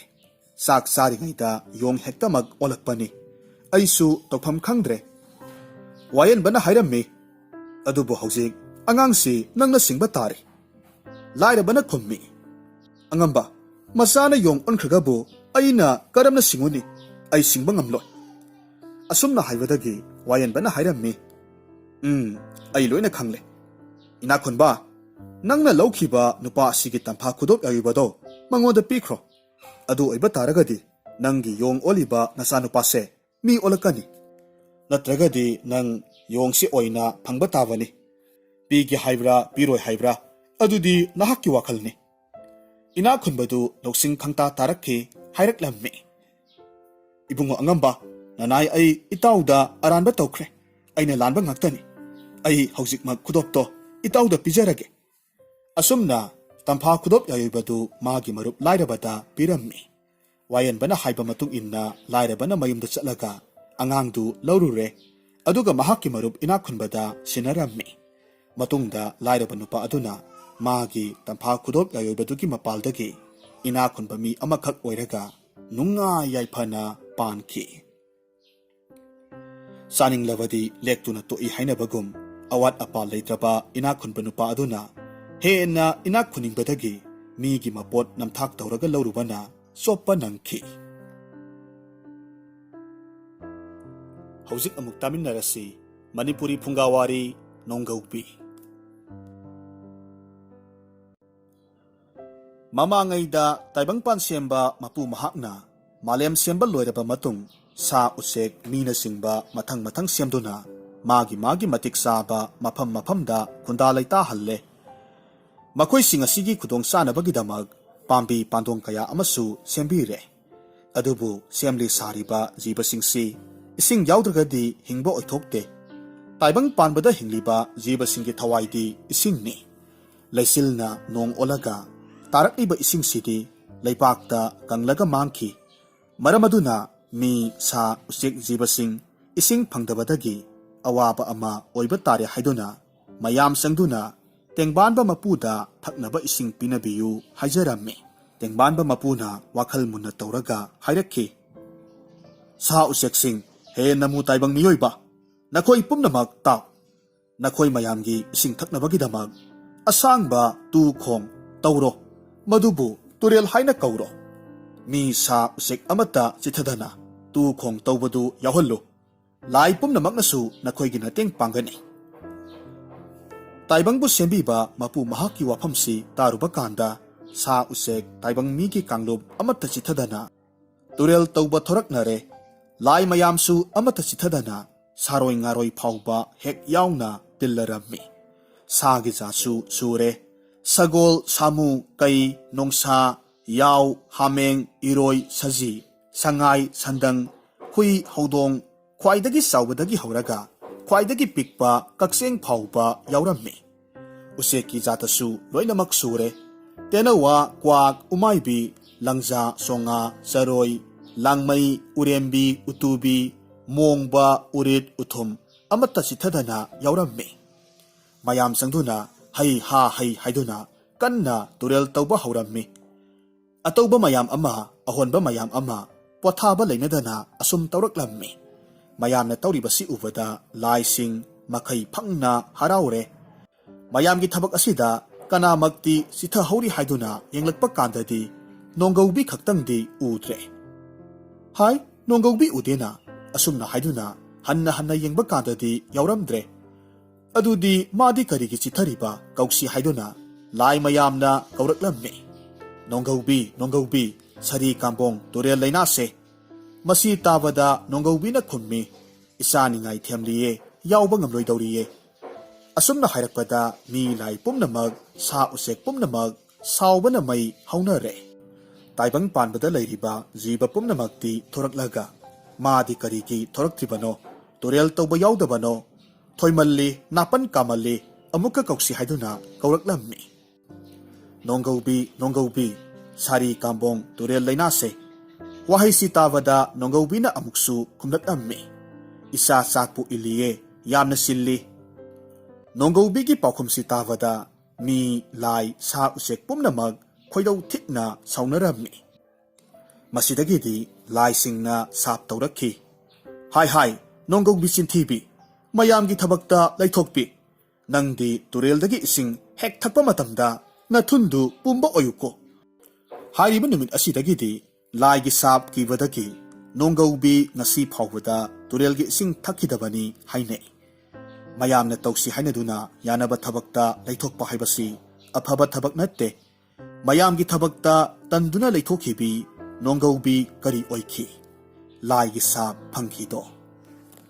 ꯆꯥꯛ ꯆꯥꯔꯤꯉꯩꯗ ꯌꯣꯡ ꯍꯦꯛꯇꯃꯛ ꯑꯣꯜꯂꯛꯄꯅꯤ꯫ ꯑꯩꯁꯨ ꯇꯧꯐꯝ ꯈꯪꯗ꯭ꯔꯦ꯫ ꯋꯥꯌꯦꯟꯕꯅ ꯍꯥꯏꯔꯝꯃꯤ, "ꯑꯗꯨꯕꯨ ꯍꯧꯖꯤꯛ ꯑꯉꯥꯡꯁꯤ ꯅꯪꯅ ꯁꯤꯡꯕ ꯇꯥꯔꯦ꯫" ꯂꯥꯏꯔꯕꯅ ꯈꯨꯝꯃꯤ, "ꯑꯉꯝꯕ, ꯃꯆꯥꯅ ꯌꯣꯡ ꯑꯣꯟꯈ꯭ꯔꯒꯕꯨ ꯑꯩꯅ ꯀꯔꯝꯅ ꯁꯤꯡꯉꯨꯅꯤ? ꯑꯩ ꯁꯤꯡꯕ ꯉꯝꯂꯣꯏ꯫" ꯑꯁꯨꯝꯅ ꯍꯥꯏꯕꯗꯒꯤ ꯋꯥꯌꯦꯟꯕꯅ ꯍꯥꯏꯔꯝꯃꯤ, "ꯎꯝ, ꯑꯩ ꯂꯣꯏꯅ ꯈꯪꯂꯦ꯫ ꯏꯅꯥꯛꯈꯨꯟꯕ, ꯅꯪꯅ ꯂꯧꯈꯤꯕ ꯅꯨꯄꯥ ꯑꯁꯤꯒꯤ ꯇꯝꯐꯥ ꯈꯨꯗꯣꯞ ꯌꯥꯏꯕꯗꯣ ꯃꯉꯣꯟꯗ ꯄꯤꯈ꯭ꯔꯣ꯫ ꯑꯗꯨ ꯑꯣꯏꯕ ꯇꯥꯔꯒꯗꯤ ꯅꯪꯒꯤ ꯌꯣꯡ ꯑꯣꯜꯂꯤꯕ ꯅꯆꯥꯅꯨꯄꯥꯁꯦ ꯃꯤ ꯑꯣꯜꯂꯛꯀꯅꯤ꯫ ꯅꯠꯇ꯭ꯔꯒꯗꯤ ꯅꯪ ꯌꯣꯡꯁꯤ ꯑꯣꯏꯅ ꯐꯪꯕ ꯇꯥꯕꯅꯤ꯫ ꯄꯤꯒꯦ ꯍꯥꯏꯕ꯭ꯔꯥ, ꯄꯤꯔꯣꯏ ꯍꯥꯏꯕ꯭ꯔꯥ, ꯑꯗꯨꯗꯤ ꯅꯍꯥꯛꯀꯤ ꯋꯥꯈꯜꯅꯤ꯫" ꯏꯅꯥꯛ ꯈꯨꯟꯕꯗꯨ ꯂꯧꯁꯤꯡ ꯈꯪꯇꯥ ꯇꯥꯔꯛꯈꯤ, ꯍꯥꯏꯔꯛꯂꯝꯃꯤ, "ꯏꯕꯨꯡꯉꯣ ꯑꯉꯝꯕ, ꯅꯅꯥꯏ ꯑꯩ ꯏꯇꯥꯎꯗ ꯑꯔꯥꯟꯕ ꯇꯧꯈ꯭ꯔꯦ꯫ ꯑꯩꯅ ꯂꯥꯟꯕ ꯉꯥꯛꯇꯅꯤ꯫ ꯑꯩ ꯍꯧꯖꯤꯛꯃꯛ ꯈꯨꯗꯣꯞꯇꯣ ꯏꯇꯥꯎꯗ ꯄꯤꯖꯔꯒꯦ꯫" ꯑꯁꯨꯝꯅ ꯇꯝꯐꯥ ꯈꯨꯗꯣꯞ ꯌꯥꯏꯕꯗꯨ ꯃꯥꯒꯤ ꯃꯔꯨꯞ ꯂꯥꯏꯔꯕꯗ ꯄꯤꯔꯝꯃꯤ꯫ ꯋꯥꯌꯦꯟꯕꯅ ꯍꯥꯏꯕ ꯃꯇꯨꯡ ꯏꯟꯅ ꯂꯥꯏꯔꯕꯅ ꯃꯌꯨꯝꯗ ꯆꯠꯂꯒ ꯑꯉꯥꯡꯗꯨ ꯂꯧꯔꯨꯔꯦ꯫ ꯑꯗꯨꯒ ꯃꯍꯥꯛꯀꯤ ꯃꯔꯨꯞ ꯏꯅꯥꯛ ꯈꯨꯟꯕꯗ ꯁꯤꯟꯅꯔꯝꯃꯤ꯫ ꯃꯇꯨꯡꯗ ꯂꯥꯏꯔꯕ ꯅꯨꯄꯥ ꯑꯗꯨꯅ ꯃꯥꯒꯤ ꯇꯝꯐꯥ ꯈꯨꯗꯣꯞ ꯌꯥꯏꯕꯗꯨꯒꯤ ꯃꯄꯥꯜꯗꯒꯤ ꯏꯅꯥꯛ ꯈꯨꯟꯕ ꯃꯤ ꯑꯃꯈꯛ ꯑꯣꯏꯔꯒ ꯅꯨꯡꯉꯥꯏ ꯌꯥꯏꯐꯅ ꯄꯥꯟꯈꯤ꯫ ꯆꯥꯅꯤꯡꯂꯕꯗꯤ ꯂꯦꯛꯇꯨꯅ ꯇꯣꯛꯏ ꯍꯥꯏꯅꯕꯒꯨꯝ, ꯑꯋꯥꯠ ꯑꯄꯥ ꯂꯩꯇ꯭ꯔꯕ ꯏꯅꯥꯛ ꯈꯨꯟꯕ ꯅꯨꯄꯥ ꯑꯗꯨꯅ ꯍꯦꯟꯅ ꯏꯅꯥꯛ ꯈꯨꯟꯅꯤꯡꯕꯗꯒꯤ ꯃꯤꯒꯤ ꯃꯄꯣꯠ ꯅꯝꯊꯥꯛ ꯇꯧꯔꯒ ꯂꯧꯔꯨꯕꯅ ꯆꯣꯞꯄ ꯅꯪꯈꯤ꯫ ꯍꯧꯖꯤꯛ ꯑꯃꯨꯛ ꯇꯥꯃꯤꯟꯅꯔꯁꯤ ꯃꯅꯤꯄꯨꯔꯤ ꯐꯨꯡꯒꯥꯋꯥꯔꯤ ꯅꯣꯡꯒꯧꯕꯤ꯫ ꯃꯃꯥꯡꯉꯩꯗ ꯇꯥꯏꯕꯪꯄꯥꯟ ꯁꯦꯝꯕ ꯃꯄꯨ ꯃꯍꯥꯛꯅ ꯃꯥꯂꯦꯝ ꯁꯦꯝꯕ ꯂꯣꯏꯔꯕ ꯃꯇꯨꯡ, ꯁꯥ ꯎꯆꯦꯛ ꯃꯤꯅꯆꯤꯡꯕ ꯃꯊꯪ ꯃꯊꯪ ꯁꯦꯝꯗꯨꯅ ꯃꯥꯒꯤ ꯃꯥꯒꯤ ꯃꯇꯤꯛ ꯆꯥꯕ ꯃꯐꯝ ꯃꯐꯝꯗ ꯈꯨꯟꯗꯥ ꯂꯩꯇꯥꯍꯜꯂꯦ꯫ ꯃꯈꯣꯏꯁꯤꯡ ꯑꯁꯤꯒꯤ ꯈꯨꯗꯣꯡ ꯆꯥꯅꯕꯒꯤꯗꯃꯛ ꯄꯥꯝꯕꯤ ꯄꯥꯟꯗꯣꯡ ꯀꯌꯥ ꯑꯃꯁꯨ ꯁꯦꯝꯕꯤꯔꯦ꯫ ꯑꯗꯨꯕꯨ ꯁꯦꯝꯂꯤ ꯁꯥꯔꯤꯕ ꯖꯤꯕꯁꯤꯡꯁꯤ ꯏꯁꯤꯡ ꯌꯥꯎꯗ꯭ꯔꯒꯗꯤ ꯍꯤꯡꯕ ꯑꯣꯏꯊꯣꯛꯇꯦ꯫ ꯇꯥꯏꯕꯪ ꯄꯥꯟꯕꯗ ꯍꯤꯡꯂꯤꯕ ꯖꯤꯕꯁꯤꯡꯒꯤ ꯊꯋꯥꯏꯗꯤ ꯏꯁꯤꯡꯅꯤ꯫ ꯂꯩꯆꯤꯜꯅ ꯅꯣꯡ ꯑꯣꯜꯂꯒ ꯇꯥꯔꯛꯂꯤꯕ ꯏꯁꯤꯡꯁꯤꯗꯤ ꯂꯩꯕꯥꯛꯇ ꯀꯪꯂꯒ ꯃꯥꯡꯈꯤ꯫ ꯃꯔꯝ ꯑꯗꯨꯅ ꯃꯤ, ꯁꯥ, ꯎꯆꯦꯛ, ꯖꯤꯕꯁꯤꯡ ꯏꯁꯤꯡ ꯐꯪꯗꯕꯗꯒꯤ ꯑꯋꯥꯕ ꯑꯃ ꯑꯣꯏꯕ ꯇꯥꯔꯦ ꯍꯥꯏꯗꯨꯅ ꯃꯌꯥꯝ ꯆꯪꯗꯨꯅ ꯇꯦꯡꯕꯥꯟꯕ ꯃꯄꯨꯗ ꯊꯛꯅꯕ ꯏꯁꯤꯡ ꯄꯤꯅꯕꯤꯌꯨ ꯍꯥꯏꯖꯔꯝꯃꯤ꯫ ꯇꯦꯡꯕꯥꯟꯕ ꯃꯄꯨꯅ ꯋꯥꯈꯜ ꯃꯨꯟꯅ ꯇꯧꯔꯒ ꯍꯥꯏꯔꯛꯈꯤ, "ꯁꯥ ꯎꯆꯦꯛꯁꯤꯡ, "ꯍꯦ ꯅꯃꯨ ꯇꯥꯏꯕꯪ ꯃꯤꯑꯣꯏꯕ, ꯅꯈꯣꯏ ꯄꯨꯝꯅꯃꯛ ꯇꯥꯎ꯫ ꯅꯈꯣꯏ ꯃꯌꯥꯝꯒꯤ ꯏꯁꯤꯡ ꯊꯛꯅꯕꯒꯤꯗꯃꯛ ꯑꯁꯥꯡꯕ ꯇꯨ ꯈꯣꯡ ꯇꯧꯔꯣ, ꯃꯗꯨꯕꯨ ꯇꯨꯔꯦꯜ ꯍꯥꯏꯅ ꯀꯧꯔꯣ꯫ ꯃꯤ, ꯁꯥ, ꯎꯆꯦꯛ ꯑꯃꯠꯇ ꯆꯤꯊꯗꯅ ꯇꯨ ꯈꯣꯡ ꯇꯧꯕꯗꯨ ꯌꯥꯎꯍꯜꯂꯨ꯫ ꯂꯥꯏ ꯄꯨꯝꯅꯃꯛꯅꯁꯨ ꯅꯈꯣꯏꯒꯤ ꯃꯇꯦꯡ ꯄꯥꯡꯒꯅꯤ"꯫ ꯇꯥꯏꯕꯪꯕꯨ ꯁꯦꯝꯕꯤꯕ ꯃꯄꯨ ꯃꯍꯥꯛꯀꯤ ꯋꯥꯐꯝꯁꯤ ꯇꯥꯔꯨꯕ ꯀꯥꯟꯗ, ꯁꯥ ꯎꯆꯦꯛ, ꯇꯥꯏꯕꯪ ꯃꯤꯒꯤ ꯀꯥꯡꯂꯨꯞ ꯑꯃꯠꯇ ꯆꯤꯊꯗꯅ ꯇꯨꯔꯦꯜ ꯇꯧꯕ ꯊꯣꯔꯛꯅꯔꯦ꯫ ꯂꯥꯏ ꯃꯌꯥꯝꯁꯨ ꯑꯃꯠꯇ ꯆꯤꯊꯗꯅ ꯁꯥꯔꯣꯏ ꯉꯥꯔꯣꯏ ꯐꯥꯎꯕ ꯍꯦꯛ ꯌꯥꯎꯅ ꯇꯤꯜꯂꯔꯝꯃꯤ꯫ ꯁꯥꯒꯤ ꯖꯥꯠꯁꯨ ꯁꯨꯔꯦ꯫ ꯁꯒꯣꯜ, ꯁꯥꯃꯨ, ꯀꯩ, ꯅꯣꯡꯁꯥ, ꯌꯥꯎ, ꯍꯥꯃꯦꯡ, ꯏꯔꯣꯏ, ꯁꯖꯤ, ꯁꯉꯥꯏ, ꯁꯟꯗꯪ, ꯍꯨꯏ, ꯍꯧꯗꯣꯡ, ꯈ꯭ꯋꯥꯏꯗꯒꯤ ꯆꯥꯎꯕꯗꯒꯤ ꯍꯧꯔꯒ ꯈ꯭ꯋꯥꯏꯗꯒꯤ ꯄꯤꯛꯄ ꯀꯛꯆꯦꯡ ꯐꯥꯎꯕ ꯌꯥꯎꯔꯝꯃꯤ꯫ ꯎꯆꯦꯛꯀꯤ ꯖꯥꯠꯇꯁꯨ ꯂꯣꯏꯅꯃꯛ ꯁꯨꯔꯦ꯫ ꯇꯦꯅꯋꯥ, ꯀ꯭ꯋꯥꯛ, ꯎꯃꯥꯏꯕꯤ, ꯂꯪꯖꯥ, ꯆꯣꯉꯥ, ꯆꯔꯣꯏ, ꯂꯥꯡꯃꯩ, ꯎꯔꯦꯝꯕꯤ, ꯎꯇꯨꯕꯤ, ꯃꯣꯡꯕ, ꯎꯔꯤꯠ, ꯎꯊꯨꯝ ꯑꯃꯠꯇ ꯆꯤꯠꯊꯗꯅ ꯌꯥꯎꯔꯝꯃꯤ꯫ ꯃꯌꯥꯝ ꯆꯪꯗꯨꯅ ꯍꯩ ꯍꯥ ꯍꯩ ꯍꯥꯏꯗꯨꯅ ꯀꯟꯅ ꯇꯨꯔꯦꯜ ꯇꯧꯕ ꯍꯧꯔꯝꯃꯤ꯫ ꯑꯇꯧꯕ ꯃꯌꯥꯝ ꯑꯃ, ꯑꯍꯣꯟꯕ ꯃꯌꯥꯝ ꯑꯃ ꯄꯣꯊꯥꯕ ꯂꯩꯅꯗꯅ ꯑꯁꯨꯝ ꯇꯧꯔꯛꯂꯝꯃꯤ꯫ ꯃꯌꯥꯝꯅ ꯇꯧꯔꯤꯕꯁꯤ ꯎꯕꯗ ꯂꯥꯏꯁꯤꯡ ꯃꯈꯩ ꯐꯪꯅ ꯍꯔꯥꯎꯔꯦ꯫ ꯃꯌꯥꯝꯒꯤ ꯊꯕꯛ ꯑꯁꯤꯗ ꯀꯅꯥꯃꯛꯇꯤ ꯆꯤꯊꯍꯧꯔꯤ ꯍꯥꯏꯗꯨꯅ ꯌꯦꯡꯂꯛꯄ ꯀꯥꯟꯗꯗꯤ ꯅꯣꯡꯒꯧꯕꯤ ꯈꯛꯇꯪꯗꯤ ꯎꯗ꯭ꯔꯦ꯫ "ꯍꯥꯏ, ꯅꯣꯡꯒꯧꯕꯤ ꯎꯗꯦꯅ?" ꯑꯁꯨꯝꯅ ꯍꯥꯏꯗꯨꯅ ꯍꯟꯅ ꯍꯟꯅ ꯌꯦꯡꯕ ꯀꯥꯟꯗꯗꯤ ꯌꯥꯎꯔꯝꯗ꯭ꯔꯦ꯫ "ꯑꯗꯨꯗꯤ ꯃꯥꯗꯤ ꯀꯔꯤꯒꯤ ꯆꯤꯊꯔꯤꯕ? ꯀꯧꯁꯤ" ꯍꯥꯏꯗꯨꯅ ꯂꯥꯏ ꯃꯌꯥꯝꯅ ꯀꯧꯔꯛꯂꯝꯃꯤ꯫ "ꯅꯣꯡꯒꯧꯕꯤ, ꯅꯣꯡꯒꯧꯕꯤ, ꯁꯥꯔꯤ ꯀꯥꯝꯕꯣꯡ ꯇꯨꯔꯦꯜ ꯂꯩꯅꯥꯁꯦ"꯫ ꯃꯁꯤ ꯇꯥꯕꯗ ꯅꯣꯡꯒꯧꯕꯤꯅ ꯈꯨꯝꯃꯤ, "ꯏꯆꯥ ꯅꯤꯡꯉꯥꯏ ꯊꯦꯝꯂꯤꯌꯦ, ꯌꯥꯎꯕ ꯉꯝꯂꯣꯏꯗꯧꯔꯤꯌꯦ"꯫ ꯑꯁꯨꯝꯅ ꯍꯥꯏꯔꯛꯄꯗ ꯃꯤ ꯂꯥꯏ ꯄꯨꯝꯅꯃꯛ, ꯁꯥ ꯎꯆꯦꯛ ꯄꯨꯝꯅꯃꯛ ꯁꯥꯎꯕꯅ ꯃꯩ ꯍꯧꯅꯔꯦ꯫ ꯇꯥꯏꯕꯪ ꯄꯥꯟꯕꯗ ꯂꯩꯔꯤꯕ ꯖꯤꯕ ꯄꯨꯝꯅꯃꯛꯇꯤ ꯊꯣꯔꯛꯂꯒ, "ꯃꯥꯗꯤ ꯀꯔꯤꯒꯤ ꯊꯣꯔꯛꯇ꯭ꯔꯤꯕꯅꯣ? ꯇꯨꯔꯦꯜ ꯇꯧꯕ ꯌꯥꯎꯗꯕꯅꯣ? ꯊꯣꯏꯃꯜꯂꯤ, ꯅꯥꯄꯟ ꯀꯥꯃꯜꯂꯤ, ꯑꯃꯨꯛꯀ ꯀꯧꯁꯤ" ꯍꯥꯏꯗꯨꯅ ꯀꯧꯔꯛꯂꯝꯃꯤ꯫ "ꯅꯣꯡꯒꯧꯕꯤ, ꯅꯣꯡꯒꯧꯕꯤ, ꯁꯥꯔꯤ ꯀꯥꯝꯕꯣꯡ ꯇꯨꯔꯦꯜ ꯂꯩꯅꯥꯁꯦ"꯫ ꯋꯥꯍꯩꯁꯤ ꯇꯥꯕꯗ ꯅꯣꯡꯒꯧꯕꯤꯅ ꯑꯃꯨꯛꯁꯨ ꯈꯨꯝꯂꯛꯂꯝꯃꯤ, "ꯏꯆꯥ ꯆꯥꯛꯄꯨ ꯏꯜꯂꯤꯌꯦ, ꯌꯥꯝꯅ ꯆꯤꯜꯂꯤ"꯫ ꯅꯣꯡꯒꯧꯕꯤꯒꯤ ꯄꯥꯎꯈꯨꯝꯁꯤ ꯇꯥꯕꯗ ꯃꯤ, ꯂꯥꯏ, ꯁꯥ ꯎꯆꯦꯛ ꯄꯨꯝꯅꯃꯛ ꯈꯣꯏꯗꯧ ꯊꯤꯅ ꯁꯥꯎꯅꯔꯝꯃꯤ꯫ ꯃꯁꯤꯗꯒꯤꯗꯤ ꯂꯥꯏꯁꯤꯡꯅ ꯁꯥꯞ ꯇꯧꯔꯛꯈꯤ, "ꯍꯥꯏ ꯍꯥꯏ, ꯅꯣꯡꯒꯧꯕꯤ ꯆꯤꯟꯊꯤꯕꯤ, ꯃꯌꯥꯝꯒꯤ ꯊꯕꯛꯇ ꯂꯩꯊꯣꯛꯄꯤ, ꯅꯪꯗꯤ ꯇꯨꯔꯦꯜꯗꯒꯤ ꯏꯁꯤꯡ ꯍꯦꯛ ꯊꯛꯄ ꯃꯇꯝꯗ ꯅꯊꯨꯟꯗꯨ ꯄꯨꯝꯕ ꯑꯣꯏꯌꯨꯀꯣ" ꯍꯥꯏꯔꯤꯕ ꯅꯨꯃꯤꯠ ꯑꯁꯤꯗꯒꯤꯗꯤ ꯂꯥꯏꯒꯤ ꯁꯥꯞ ꯀꯤꯕꯗꯒꯤ ꯅꯣꯡꯒꯧꯕꯤ ꯉꯁꯤ ꯐꯥꯎꯕꯗ ꯇꯨꯔꯦꯜꯒꯤ ꯏꯁꯤꯡ ꯊꯛꯈꯤꯗꯕꯅꯤ ꯍꯥꯏꯅꯩ꯫ ꯃꯌꯥꯝꯅ ꯇꯧꯁꯤ ꯍꯥꯏꯅꯗꯨꯅ ꯌꯥꯅꯕ ꯊꯕꯛꯇ ꯂꯩꯊꯣꯛꯄ ꯍꯥꯏꯕꯁꯤ ꯑꯐꯕ ꯊꯕꯛ ꯅꯠꯇꯦ꯫ ꯃꯌꯥꯝꯒꯤ ꯊꯕꯛꯇ ꯇꯟꯗꯨꯅ ꯂꯩꯊꯣꯛꯈꯤꯕꯤ ꯅꯣꯡꯒꯧꯕꯤ ꯀꯔꯤ ꯑꯣꯏꯈꯤ? ꯂꯥꯏꯒꯤ ꯁꯥꯞ ꯐꯪꯈꯤꯗꯣ꯫